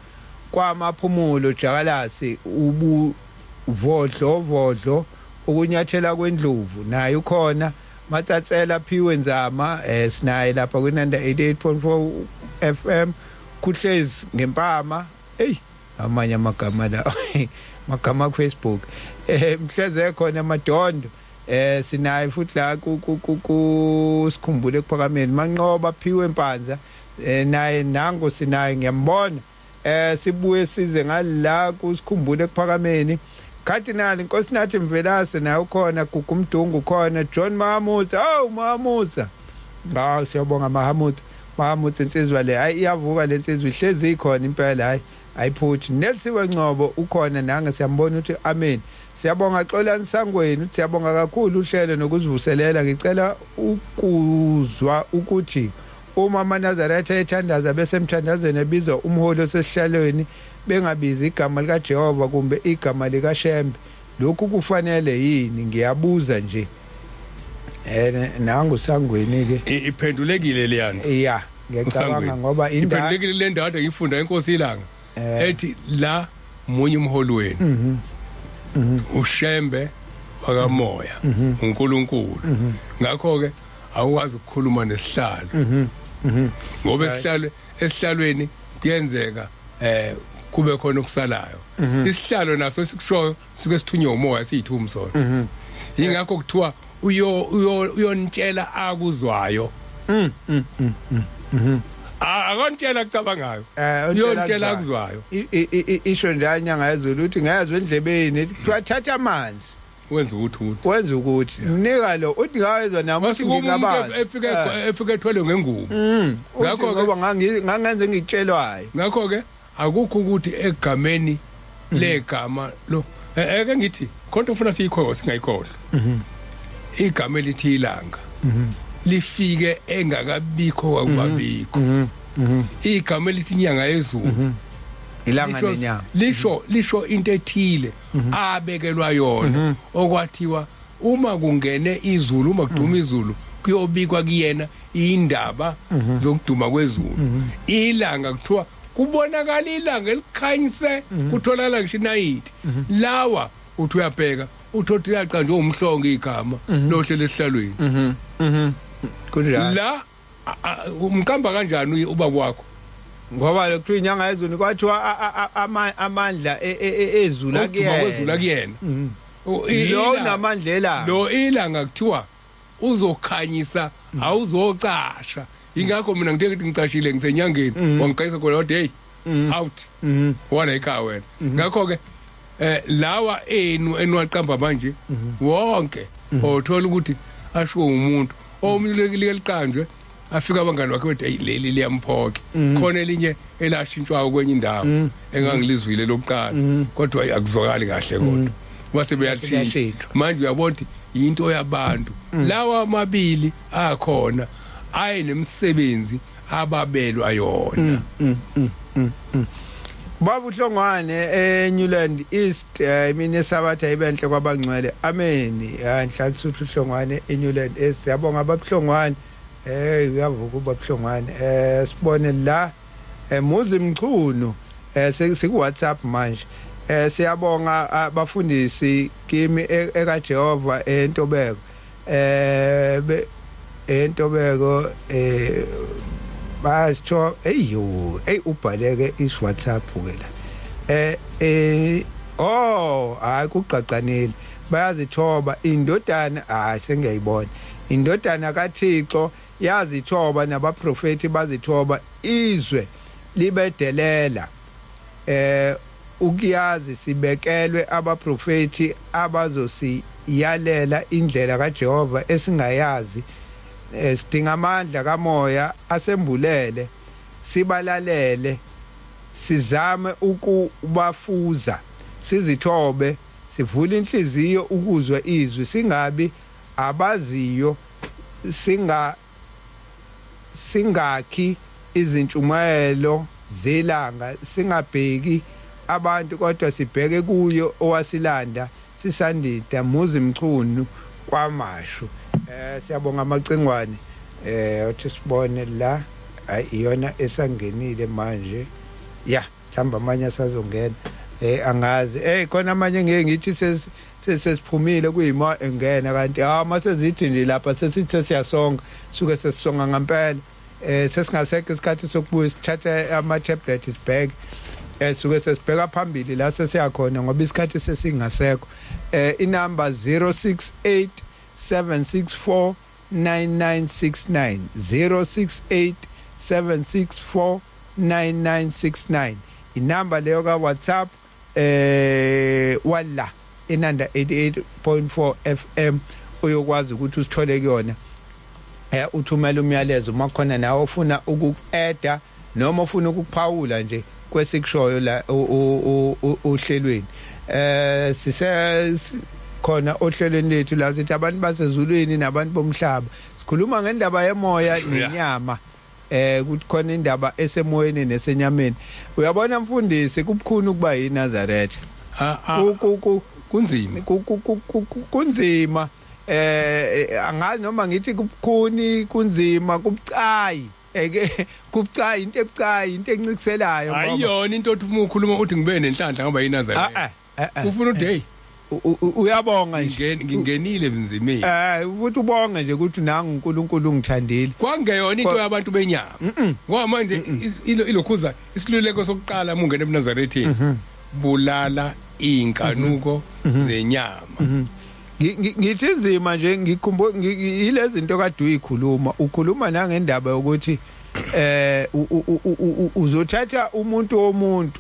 kwamaphumulo Jakalasi, ubu vodlo vodlo ukunyathela kwendlovu naye ukhona, Matsatsela Phiwe Nzama, sinaye lapha kwinanda 88.4 FM. Kuhlezi ngempama, hey, amanye amagama la, magama ku Facebook, mhleze khona Madondo, sinaye futhi la ku ku sikhumbule ekuphakameni. Manqoba Phiwe Mpanza, naye nango sinaye, ngiyambona. Sibuye size ngala kusikhumbule ekuphakameni. Cardinal Nkosinathi Mvelase naye ukhona, Gugu Mdungu ukhona, John Mahamutsa. Oh Mahamutsa, hawu siyabonga Mahamutsa. Mahamutsa insizwa le, hayi iyavuka le nsizwa, ihlezi ikhona impela, hayi ayiphuthi. Nelsiwe Ngcobo ukhona nange, siyambona ukuthi amen. Siyabonga Xolani Sangweni, uthi siyabonga kakhulu uhlelo nokuzivuselela. Ngicela ukuzwa ukuthi uma amaNazaretha ethandaza bese emthandazweni ebizwa umholi osesihlalweni, bengabizi igama likaJehova kumbe igama likaShembe, lokhu kufanele yini? Ngiyabuza nje. Nangu Sangweni ke. Iphendulekile leyana. Ya, ngiyacabanga ngoba indawo iphendulekile le ndawo ngifunda inkosi ilanga ethi la munye umholi wenu, uShembe wakamoya, uNkulunkulu. Ngakho ke awukwazi ukukhuluma nesihlalo, ngoba esihlalo esihlalweni kuyenzeka kube khona okusalayo. Isihlalo naso esikushoyo suke sithunywe umoya, siyithumi sona. Ingakho kuthiwa uyo uyontshela akuzwayo. Akontshela akucabangayo, uyontshela akuzwayo. Isho njalo inyanga yezulu uthi ngezwe endlebeni kuthiwa thatha amanzi, wenza ukuthi ukuthi wenza ukuthi nika lo, uthi ngawezwa nami uthi ngingabazi. Efike ethwele ngengubo. Ngakho ngoba ngangenze ngitshelwayo. Ngakho ke akukho ukuthi egameni legama lo, eke ngithi khonto ufuna siyikhohle singayikhohlwa. Igama elithi ilanga lifike engakabikho kwakubabikho. Igama elithi inyanga yezulu, ilanga nenyanga, lisho into ethile abekelwa yona, okwathiwa uma kungene izulu, uma kuduma izulu, kuyobikwa kuyena indaba zokuduma kwezulu. Ilanga kuthiwa kubonakala ilanga elikhanyise, kutholakala ngisho inayiti. Lawa uthi uyabheka uthothi liyaqanjwa umhlongo igama lohlele esihlalweni. Kunjalo. La umkamba kanjani ubaba wakho? Ngoba lokuthiwa inyanga yezulu kwathiwa amandla ezulu akuyena, kwezulu akuyena. Lo unamandla elanga. Lo ilanga kuthiwa uzokhanyisa, awuzocasha. Ingakho mina ngithe ngithi ngicashile ngisenyangeni, wangiqayisa khona wathi hey, out wala ekhaya wena. Ngakho ke lawa enu eniwaqamba manje wonke othola ukuthi ashiwo umuntu omunye liqanjwe, afika abangani bakhe bethi hey, leli liyamphoke. Khona elinye elashintshwayo kwenye indawo engangilizwile lokuqala, kodwa akuzwakali kahle, kodwa base beyashintsha manje. Uyabona ukuthi into yabantu lawa amabili akhona aye nemisebenzi ababelwa yona. Baba uHlongwane eNewland East, imini yesabatha ibenhle kwabangcwele. Amen. Ya Nhlanhla uHlongwane eNewland East. Siyabonga babuHlongwane. Uyavuka ubabuHlongwane. Sibone la Muzi Mchunu, siku WhatsApp manje. Siyabonga abafundisi kimi eka Jehova eNtobeko. eNtobeko basitho eyo ey ubhaleke is WhatsApp ke la. Oh, hayi, kugqagqanile. Bayazithoba indodana, hayi, sengiyayibona. Indodana kaThixo yazithoba, nabaprofeti bazithoba, izwe libedelela. Ukuyazi sibekelwe abaprofeti abazosiyalela indlela kaJehova esingayazi. Sidinga amandla kamoya asembulele, sibalalele, sizame ukubafuza, sizithobe, sivule inhliziyo ukuzwa izwi, singabi abaziyo, singakhi izintshumayelo zelanga, singabheki abantu kodwa sibheke kuyo owasilanda sisandida. Muzi Mchunu, KwaMashu. Siyabonga amacingwane. Uthi sibone la, hayi, iyona esangenile manje ya, mhlawumbe amanye asazongena, angazi. Khona amanye ngeke ngithi sesiphumile kuyima engena, kanti ha, mase zithi nje lapha sesithi sesiyasonga, suke sesisonga ngempela. Sesingasekho isikhathi sokubuya sithathe ama tablet sibheke. Suke sesibheka phambili la sesiyakhona ngoba isikhathi sesingasekho. Inumber 068 764 9969, 068 764 9969, inamba leyo ka WhatsApp wala inanda 88.4 FM, uyokwazi ukuthi usithole kuyona, uthumela umyalezo uma khona nawe ufuna ukuku-adda noma ufuna ukukuphawula nje kwesikushoyo la ohlelweni. Sise khona ohlelweni lethu la sithi abantu basezulwini nabantu bomhlaba, sikhuluma ngendaba yemoya nenyama, ukuthi khona indaba esemoyeni nesenyameni. Uyabona mfundisi, kubukhuni ukuba yiNazaretha. Kunzima. Kunzima. Angazi noma ngithi kubukhuni, kunzima, kubucayi, eke kubucayi, into ebucayi, into encikiselayo ngoba Ayiyona into othi uma ukhuluma uthi ngibe nenhlanhla ngoba yiNazaretha. Ufuna uthi, hey, Uyabonga nje. Ngingenile ebunzimeni. Ukuthi ubonge nje ukuthi nangu uNkulunkulu ungithandile. Kwangeyona into yabantu benyama, ngoba manje ilokhuza isiluleko sokuqala uma ungena ebuNazaretheni, bulala inkanuko zenyama. Ngithi nzima nje, ngikhumbula yilezi zinto kade uyikhuluma, ukhuluma nangendaba yokuthi uzothatha umuntu womuntu,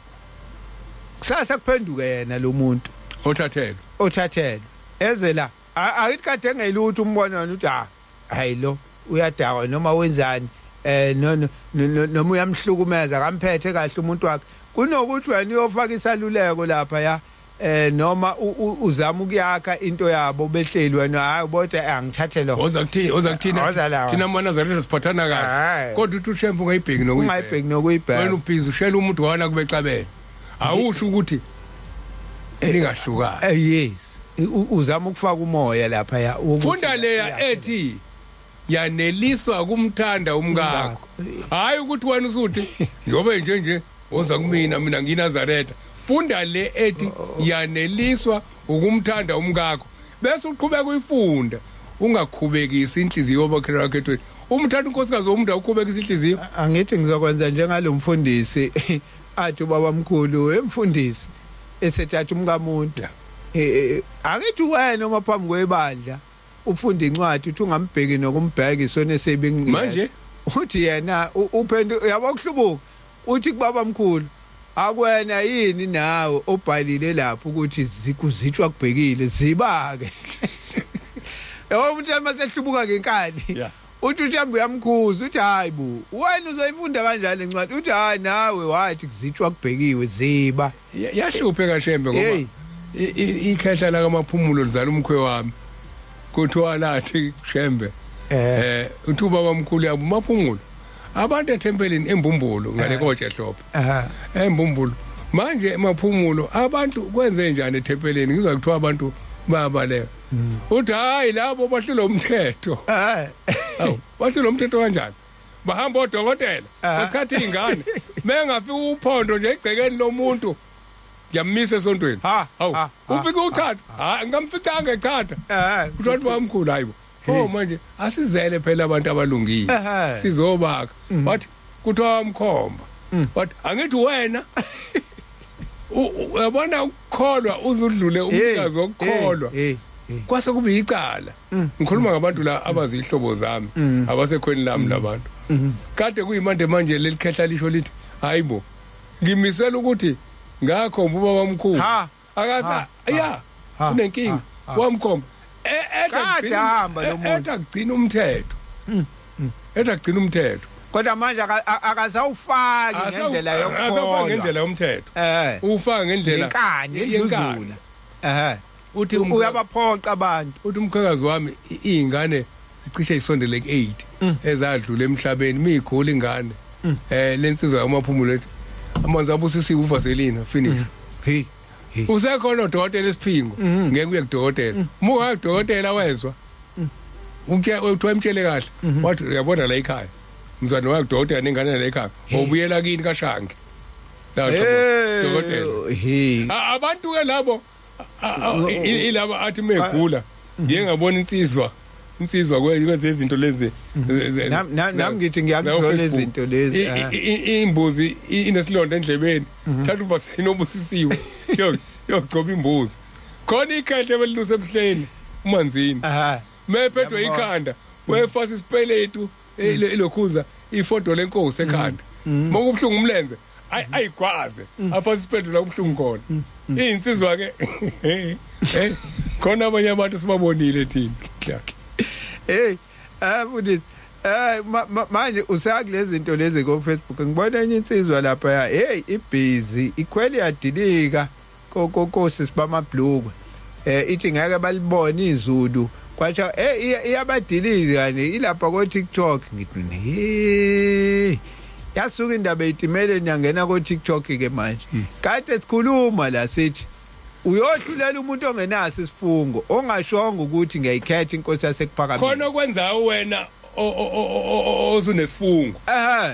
kusasa kuphenduke yena lo muntu othathelwe. Othathelwe eze la. Akithi kade engelutho, umbona wena uthi ha, hayi, lo uyadakwa noma wenzani, no noma uyamhlukumeza, kamphethe kahle umuntu wakhe, kunokuthi wena uyofaka isaluleko lapha ya, noma uzama ukuyakha into yabo behleli, wena hayi, ubotha angithathe lo. Oza kuthini, oza kuthina? Woza la. Thina maNazaretha siphathana kahle. Kodwa uthi uShembe ungayibheki nokuyibheka. Ungayibheki nokuyibheka. Wena ubhizi ushela umuntu wana kubexabene, awusho ukuthi ningahlukani. Yes, uzama ukufaka umoya lapha ya wokuthi Funda leya ethi yaneliswa kumthanda umkakho, hayi ukuthi wena usuthi njobe nje nje woza kumina, mina ngiNazaretha. Funda le ethi yaneliswa ukumthanda umkakho, bese uqhubeka uyifunda, ungakhubekisi inhliziyo yomakhelwane wakho ethweni. Umthanda unkosikazi womuntu, awukhubekisa inhliziyo. Angithi ngizokwenza njengalo mfundisi athi ubaba mkhulu emfundisi esethatha umkamuntu. Angithi wena uma phambi kwebandla ufunda incwadi uthi ungambheki nokumbheka, isona esibi. Manje? Uthi yena uphendu uyabo kuhlubuka, uthi kubaba mkhulu, akwena yini nawe obhalile lapho ukuthi zikuzitshwa kubhekile, ziba ke yabo umuntu masehlubuka ngenkani. Uthi uShembe uyamkhuza, uthi hayi bo, wena uzoyifunda kanjani lencwadi? Uthi hayi, nawe wathi kuzitshwa kubhekiwe, ziba. Yahluphe kaShembe ngoba ikhehla la kaMaphumulo lizala umkhwe wami, kuthiwa lathi Shembe, uthi ubaba mkhulu yabo uMaphumulo, abantu ethempelini eMbumbulu ngale kotshe hlophe, embumbulu. Manje emaphumulo abantu kwenze njani ethempelini? Ngizwa kuthiwa abantu bayabaleka. Uthi hayi, labo bahlula umthetho. Awu, bahlula umthetho kanjani? Bahamba odokotela, bathatha izingane, mengafika uphondo nje egcekeni lomuntu, ngiyamisa esontweni. Hawu, ufike uchatha, hayi, ngamficanga echatha. Uthi wathi wamkhulu, hayibo, oh, manje asizele phela abantu abalungile, sizobaka. Wathi kuthiwa wamkhomba, wathi angithi wena uyabona ukukholwa uzudlule umnikazi wokukholwa, kwase kube icala. Ngikhuluma ngabantu la abazihlobo zami, abasekhweni lami labantu. Kade kuyimanje manje leli khehla lisho lithi hayibo, ngimisela ukuthi ngakhomba ubaba omkhulu akasa ya unenkinga, wamkhomba. Kade ahamba lo muntu. Ethi akugcina umthetho, ethi akugcina umthetho. Kodwa manje akasawufaki ngendlela yokukholwa, akasawufaki ngendlela yomthetho, ufaka ngendlela yenkani, yendluzula. Uthi uyabaphoqa abantu. Uthi umkhwekazi wami, izingane zicishe isondele ku8 ezadlula emhlabeni, migula ingane, lensizwa yamaphumulo ethi amanzi abusisiwe, uvaseline, finish. Hey. Usekhona udokotela esiphingo, ngeke uye kudokotela. Uma uya kudokotela wezwa uthe uthiwa emtshele kahle, wathi uyabona la ekhaya mzwane, waya kudokotela nengane la ekhaya, ubuyela kini kaShange la dokotela. Abantu ke labo ilaba athi megula, ngiye ngabona insizwa kweze izinto lezi. Nami ngithi ngiyakuzona izinto lezi. Imbuzi inesilonda endlebeni, thatha uvaseline obusisiwe, yogcoba imbuzi. Khona ikhehle beliluse ebuhleni umanzini, mephethwe ikhanda, wefasa isipeletu, ilokhuza ifodo lenkosi ekhanda. Mokubuhlungu umlenze, ayigwaze, afasa isipeletu la kubuhlungu khona. Izinsizwa ke, khona abanye abantu sibabonile thina. Hey, mfundisi, manje usakulezi zinto lezi ko Facebook, ngibona enye insizwa lapha, hey, ibhizi ikhwele yadilika ko sisibamabhlukwe, ithi ngeke balibone izulu, kwatsha iyabadiliza kanje ilapha ko TikTok. Ngithi hey, yasuka indaba eyitimeleni yangena ko TikTok ke manje. Kade sikhuluma la sithi uyohlulela umuntu ongenaso isifungo, ongashongo ukuthi ngiyayikhetha inkosi yasekuphakameni. Khona okwenzayo wena osunesifungo,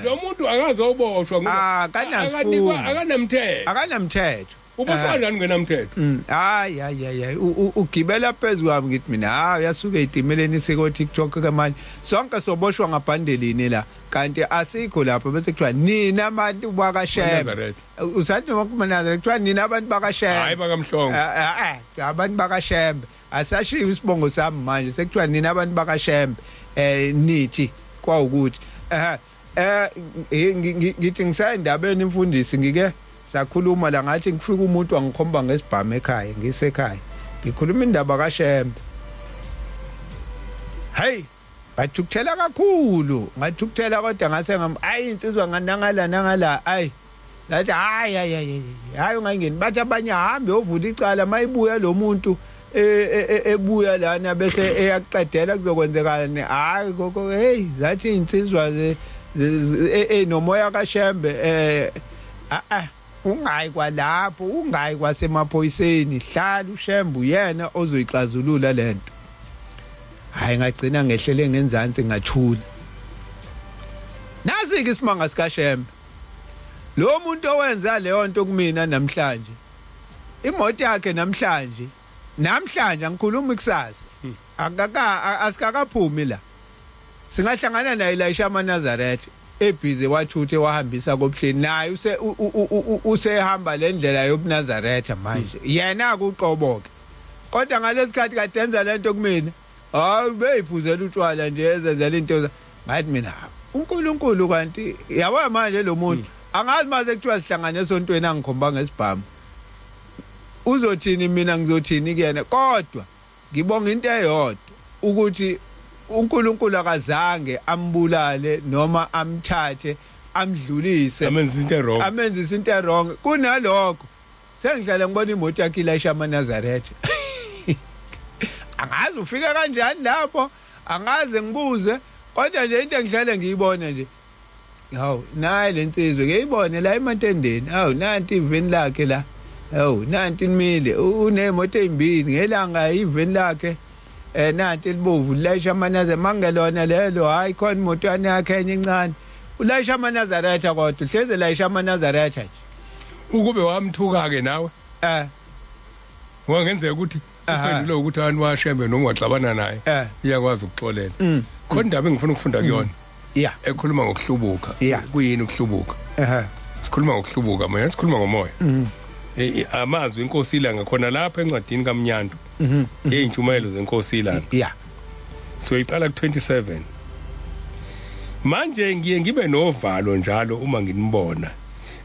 lo muntu akazoboshwa ngoba akanasifungo, akanamthetho. Akanamthetho. Uboshwa kanjani ungenamthetho? Hayi, hayi, hayi, ugibela phezulu kwami. Ngithi mina hayi, uyasuka eyitimeleni siko TikTok ke manje, sonke soboshwa ngabhandelini la, kanti asikho lapho. Bese kuthiwa nina abantu bakaShembe, usathi noma kuManazaretha kuthiwa nina abantu bakaShembe. Hayi, bakaMhlongo. Abantu bakaShembe, asashiya isibongo sami manje, sekuthiwa nina abantu bakaShembe, nithi kwawukuthi ngithi ngisayindabeni imfundisi, ngike sakhuluma la, ngathi ngifika umuntu wangikhomba ngesibhamu ekhaya, ngisekhaya ngikhuluma indaba kaShembe. Hey, ngathukuthela kakhulu, ngathukuthela, kodwa ngase ngam ayi insizwa nangala nangala, ayi, ngathi hayi, hayi, hayi, hayi, ungangeni. Bathi abanye hambe ovula icala, mayibuya lo muntu ebuya lana bese eyaqedela, kuzokwenzekani? Hayi koko, hey, zathi insizwa nomoya kaShembe, a ungayi kwalapho, ungayi kwasemaphoyiseni, hlala, uShembe uyena ozoyixazulula lento. Hayi, ngagcina ngehlele ngenzansi, ngathula. Nasi ke isimanga sikaShembe, lo muntu owenza leyo nto kumina namhlanje imoto yakhe namhlanje, namhlanje, angikhulumi kusasa, akaka asikakaphumi la, singahlangana naye la ishama Nazareth, ebhizi wathuthe wahambisa kobuhleni naye, use usehamba le ndlela yobuNazaretha manje yena akuqoboke. Kodwa ngalesikhathi kade enza lento kumina, hayi, beyiphuzela utshwala nje, ezenzela into. Ngathi mina uNkulunkulu, kanti yabo manje lo muntu, angazi mase kuthiwa sihlangane esontweni, angikhomba ngesibhamu, uzothini, mina ngizothini kuyena? Kodwa ngibonga into eyodwa, ukuthi uNkulunkulu akazange ambulale noma amthathe amdlulise. Amenze into wrong. Amenzise into wrong. Kunalokho sengihlala ngibona imoto yakhe ilayisha amaNazaretha. Angazi ufika kanjani lapho, angaze ngibuze, kodwa nje into engihlale ngiyibona nje. Hawu, nayi lensizwe ngiyibone la emantendeni. Hawu, nanti iveni lakhe la. Hawu, nanti imile unemoto ezimbili ngelanga iveni lakhe. Nanti libovu layisha amanaza mangelona lelo, hayi khona imoto yakhe enye incane. Ulayisha amaNazaretha kodwa uhleze layisha amaNazaretha nje. Ukube wamthuka ke nawe. Wangenzeka ukuthi uphendule ukuthi abantu washembe noma waxabana naye iyakwazi ukuxolela. Khona indaba engifuna ukufunda kuyona. Ekhuluma ngokuhlubuka. Kuyini ukuhlubuka? Sikhuluma ngokuhlubuka manje, sikhuluma ngomoya. Amazwi inkosi ilanga khona lapha encwadini kaMnyandu. Eyintshumayelo zenkosi ilanga. So iqala ku27. Manje ngiye ngibe novalo njalo uma nginibona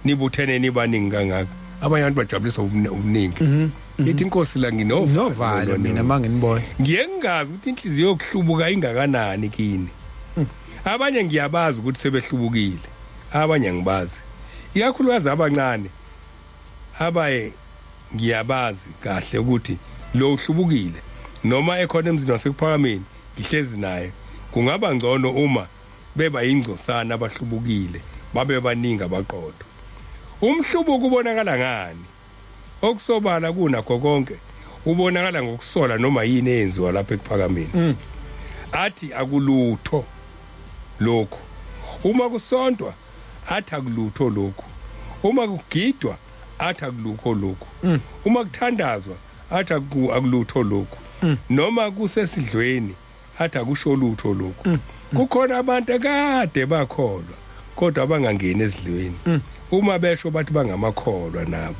nibuthene nibaningi kangaka. Abanye abantu bajabuliswa ubuningi. Ithi inkosi la nginovalo mina manginibona. Ngiye ngingazi ukuthi inhliziyo yokuhlubuka ingakanani kini. Abanye ngiyabazi ukuthi sebehlubukile, abanye ngibazi. Ikakhulukazi abancane abaye ngiyabazi kahle ukuthi lo uhlubukile noma ekhona emzini wasekuphakameni ngihlezi naye. Kungaba ngcono uma beba ingcosana abahlubukile babe baningi abaqotho. Umhlubuko ubonakala ngani? Okusobala kunakho konke ubonakala ngokusola noma yini eyenziwa lapha ekuphakameni. Athi akulutho lokhu. Uma kusontwa athi akulutho lokhu. Uma kugidwa athi akulukho lokhu. Uma kuthandazwa athi akulutho lokhu. Noma kusesidlweni athi akusho lutho lokhu. Kukhona abantu akade bakholwa kodwa abangangeni esidlweni. Uma besho bathi bangamakholwa nabo.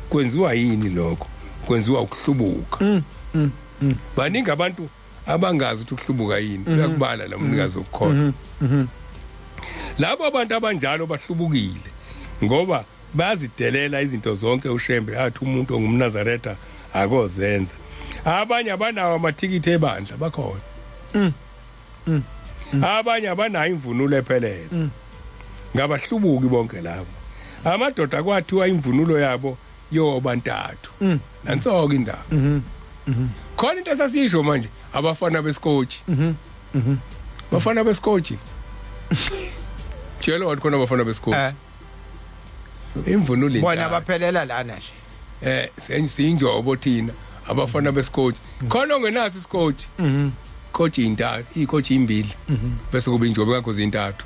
Kwenziwa yini lokho? Kwenziwa ukuhlubuka. Baningi abantu abangazi ukuthi ukuhlubuka yini. Uyakubala la mnikazi wokukholwa. Labo abantu abanjalo bahlubukile ngoba bazidelela izinto zonke uShembe athi umuntu ongumNazaretha akozenza. Abanye abanawo amathikithi ebandla bakhona. Abanye abanayo imvunulo ephelele. Ngabahlubuki bonke labo. Amadoda kwathiwa imvunulo yabo yobantathu. Nansoke indaba. Khona into esasisho manje abafana besikotshi. Bafana besikotshi. Tshela wathi khona abafana besikotshi. Imvunulo bona baphelela lana nje. Siyinjobo thina abafana besikotshi. Khona ongenaso isikotshi. Ikotshi intathu, ikotshi imbili. Bese kuba injobo kakho zintathu.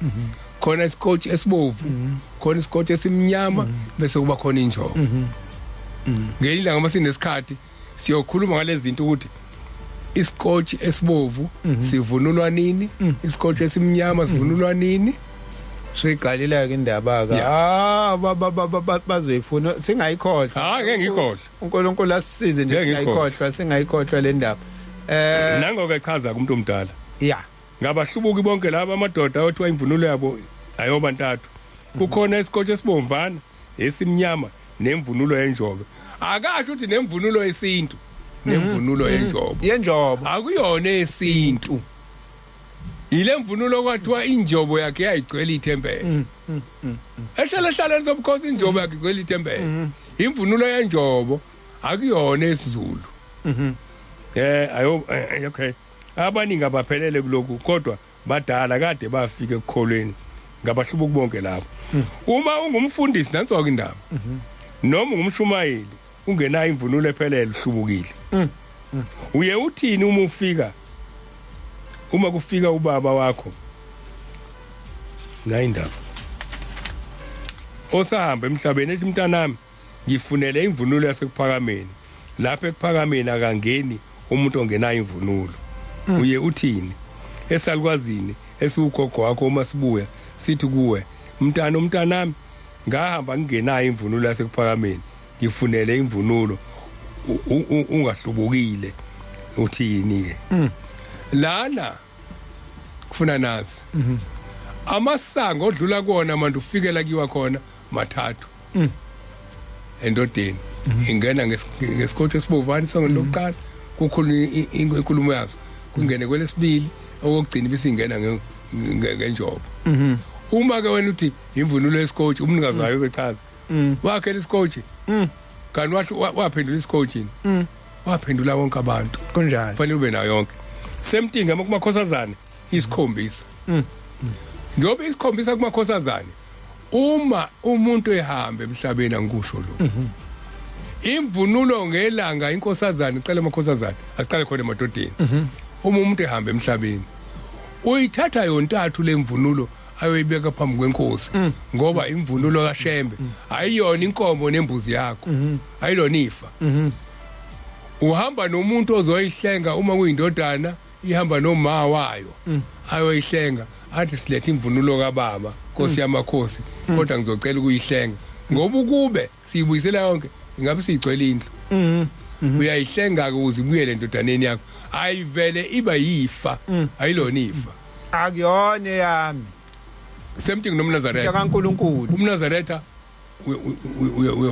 Khona isikotshi esibovu, khona isikotshi esimnyama bese kuba khona injobo. Ngelinye ilanga masinesikhathi siyokhuluma ngalezi zinto ukuthi isikotshi esibovu sivunulwa nini, isikotshi esimnyama sivunulwa nini. Siyiqalile indaba ka bazoyifuna singayikhohlwa. Hayi ngeke ngikhohlwe. uNkulunkulu asisize nje singayikhohlwa, singayikhohlwa le ndaba. Nangoke echaza kumuntu omdala. Ngabahlubuki bonke laba amadoda othiwa imvunulo yabo ayoba ntathu. Kukhona isikotshi esibomvana, esimnyama nemvunulo yenjobe. Akasho ukuthi nemvunulo yesintu, nemvunulo yenjobo. Yenjobo. Akuyona yesintu. Ile mvunulo kwathiwa injobo yakhe yayigcwele ithempeli. Ehlala hlaleni sobukhosi injobo yakhe igcwele ithempeli. Imvunulo yenjobo akuyona esiZulu. Ayo okay. Abaningi abaphelele kulokhu kodwa badala kade bafika ekukholweni ngabahlubuki bonke labo. Uma ungumfundisi nansoke indaba. Noma ungumshumayeli ungenayo imvunulo ephelele uhlubukile. Uye uthini uma ufika uma kufika ubaba wakho? Nayi indaba. Osahamba emhlabeni ethi mntanami ngifunele imvunulo yasekuphakameni. Lapha ekuphakameni akangeni umuntu ongenayo imvunulo. Uye uthini? Esalukwazini esiugogo wakho uma sibuya sithi kuwe mntana umntanami ngahamba ngingenayo imvunulo yasekuphakameni ngifunele imvunulo ungahlubukile. Uthini ke? Lana kufuna nazi amasango odlula kuona manje ufikela kiwa khona mathathu. Endodeni ingena ngesikotho esibovana isongo lokuqala kukhulu inkulumo yazo kungene kwelesibili okugcina ibisingena ngenjobo. Uma ke wena uthi imvunulo yesikotshi umnikazi wayo bechaza wakhela isikotshi kanti waphendula isikotshi waphendula wonke abantu. Kunjalo kufanele ube nayo yonke. Same thing kumakhosazane isikhombisa. Njengoba isikhombisa kumakhosazane, uma umuntu ehamba emhlabeni, angikusho lokho, imvunulo ngelanga inkosazane icela amakhosazane, asiqale khona emadodeni. Uma umuntu ehamba emhlabeni, uyithatha yontathu lemvunulo ayoyibeka phambi kwenkosi, ngoba imvunulo kaShembe ayiyona inkomo nembuzi yakho, ayilona ifa. Uhamba nomuntu ozoyihlenga. Uma kuyindodana, ihamba noma wayo ayoyihlenga, athi, "Silethe imvunulo kababa, Nkosi yamakhosi, kodwa ngizocela ukuyihlenga, ngoba ukube siyibuyisela yonke ingabe siyigcwele indlu." Uyayihlenga ke ukuze ibuyele endodaneni yakho. Ayivele iba yifa, ayilona ifa. Akuyona yami. Same thing nomNazaretha. KaNkuluNkulu. UmNazaretha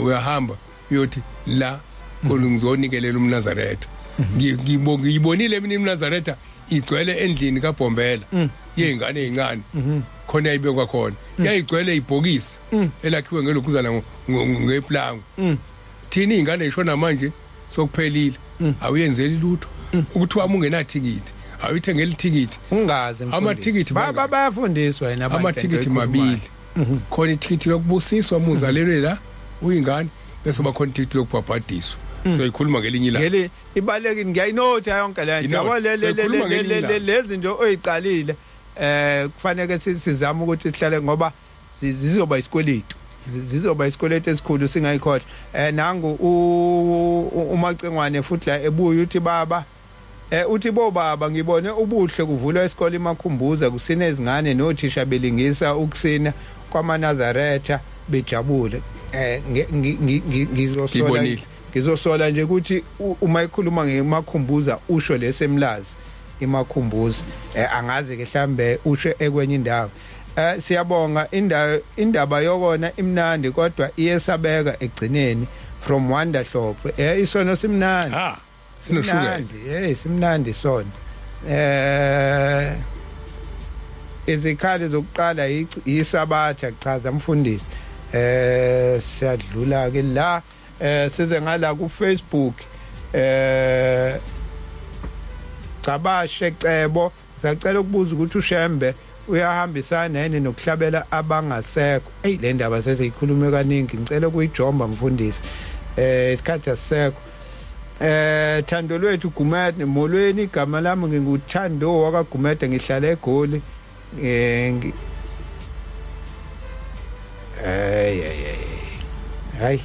uyahamba uyothi la khona, "Ngizonikelela umNazaretha." Ngiyibonile mina imNazaretha igcwele endlini kaBhombela yey'ngane ey'ncane khona, yayibekwa khona, yayigcwele ibhokisi elakhiwe ngelokhuzana ngeplango. Thina iy'ngane yishona manje sokuphelile, awuyenzeli lutho. Ukuthiwa uma ungenathikithi, awuyithengeli ithikithi. Ungaze, mfundisi. Amathikithi mangaki? Bayafundiswa yena abantu Amathikithi lento oyikhulumayo. mabili. Khona ithikithi lokubusiswa uma uzalelwe la uyingane, bese kuba khona ithikithi lokubhabhadiswa. Soyikhuluma ngelinye ilanga. Ngeli ibalekile, ngiyayinotha yonke le nto. Inote. Yabo Soyikhuluma ngelinye ilanga. lezi zinto oyiqalile, kufanele sizame ukuthi sihlale, ngoba zizoba isikweletu, zizoba isikweletu esikhulu singayikhohlwa. Nangu uMacengwane futhi la ebuya, uthi baba, uthi bo baba, ngibone ubuhle kuvulwa isikole iMakhumbuza, kusina izingane nothisha belingisa ukusina kwamaNazaretha bejabule. Ngizosola Ngibonile. Ngizosola nje ukuthi uma ekhuluma ngemakhumbuza usho lesemlazi iMakhumbuza. Angazi ke, mhlambe usho ekwenye indawo. Siyabonga indawo, indaba yokona imnandi kodwa iyesabeka egcineni, from Wonder Hlophe. Isono simnandi. Ha, sinoshukela. Simnandi, hey, simnandi sona. Izikhali zokuqala yisabatha, chaza mfundisi. Siyadlula ke la, size ngala ku Facebook. Cabashe Cebo, sacela ukubuza ukuthi uShembe uyahambisana yini nokuhlabela abangasekho? Hey, le ndaba sesiyikhulume kaningi, ngicela ukuyijomba mfundisi. Isikhathi asisekho. Thando lwethu Gumede, molweni, igama lami nginguThando wakaGumede, ngihlala eGoli. Hey hey hey, hayi,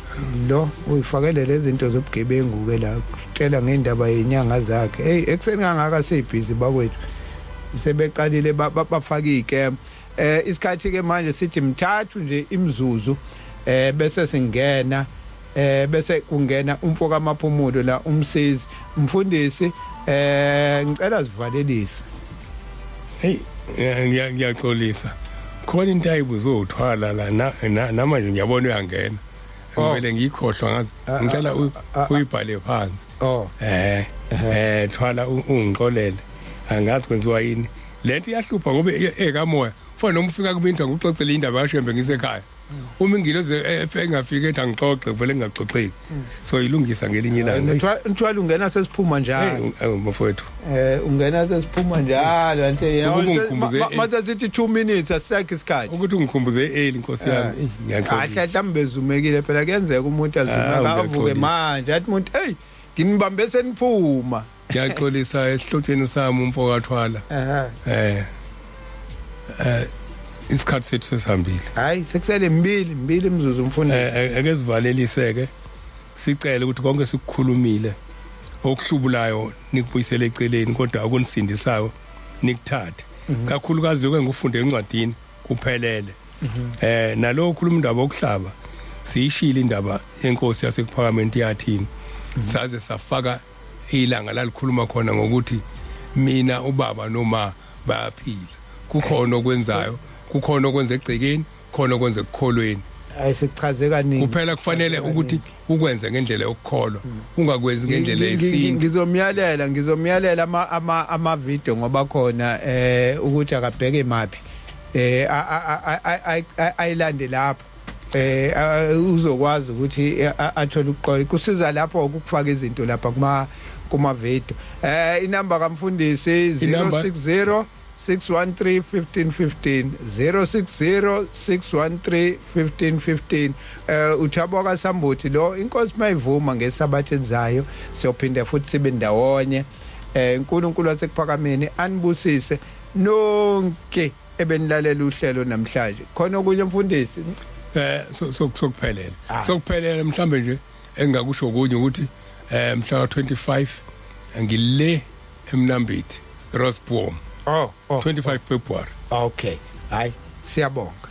lo uyifakele lezi zinto zobugebengu ke la, kutshela ngendaba yenyanga zakhe. Hey, ekuseni kangaka sibhizi bakwethu, sebeqalile bafaka ikem. Isikhathi ke manje sithi mthathu nje imzuzu, bese singena, bese kungena umfo kaMaphumulo la, umsizi mfundisi. Ngicela sivalelise. Hey, ngiyaxolisa, khona into ayibuzothwala la namanje, ngiyabona uyangena. Oh. Ngivele ngiyikhohlwa ngazi. Ngicela uyibhale phansi. Oh. Thwala, ungixolele, angazi kwenziwa yini, lento iyahlupha ngoba ekamoya fana noma ufika kubintu ngikuxoxele indaba kaShembe ngisekhaya, uma ingilozi engafika ethi angixoxe, vele ngingaxoxeki, so ilungisa ngelinye ilanga. Mthwala ungena sesiphuma njalo. Hey, mfowethu. Ungena sesiphuma njalo ante. Ukuba ungikhumbuze- Mase sithi 2 minutes, asisekho isikhathi. Ukuthi ungikhumbuze early, nkosi yami. Kahle. Ngiyaxolisa. Mhlawumbe bezumekile phela, kuyenzeka umuntu azumeka avuke Ngiyaxolisa. manje athi umuntu, "Hey, nginibambe seniphuma." Ngiyaxolisa esihlotsheni sami, umfo kaThwala. Isikhathi sethu sesihambile. Hayi, sekusele mbili imzuzu mfundisi. Ake sivaleliseke, sicele ukuthi konke sikukhulumile okuhlubulayo nikubuyisele eceleni, kodwa okunisindisayo nikuthathe, kakhulukazi lokho engikufunde encwadini kuphelele. Nalo okhuluma indaba okuhlaba, siyishilo indaba yenkosi yasekuphakameni yathini, saze safaka ilanga lalikhuluma khona ngokuthi mina ubaba noma bayaphila, kukhona okwenzayo, kukhona okwenza egcekeni, khona okwenza ekukholweni. Hayi, sichaze kaningi. Kuphela kufanele ukuthi ukwenze ngendlela yokukholwa, ungakwenzi ngendlela yesintu. Ngizomyalela ama video ngoba khona ukuthi akabheke maphi, ayilande lapho, uzokwazi ukuthi athole ukuqola kusiza lapho ukufaka izinto lapha kuma video. Inamba kamfundisi Inamba- 060 613 1515, 060 613 1515. Uthabo kaSambuthi lo. Inkosi mayivuma, ngesabatha enzayo siyophinda futhi sibe ndawonye. uNkulunkulu wasekuphakameni anibusise nonke ebenilalela uhlelo namhlanje. Khona okunye, mfundisi? Sokuphelele. Ah. Sokuphelele. Mhlambe nje engakusho kunye ukuthi mhla ka 25 ngile eMnambithi, Rossboom. Oh. 25 February. Okay, hayi, siyabonga.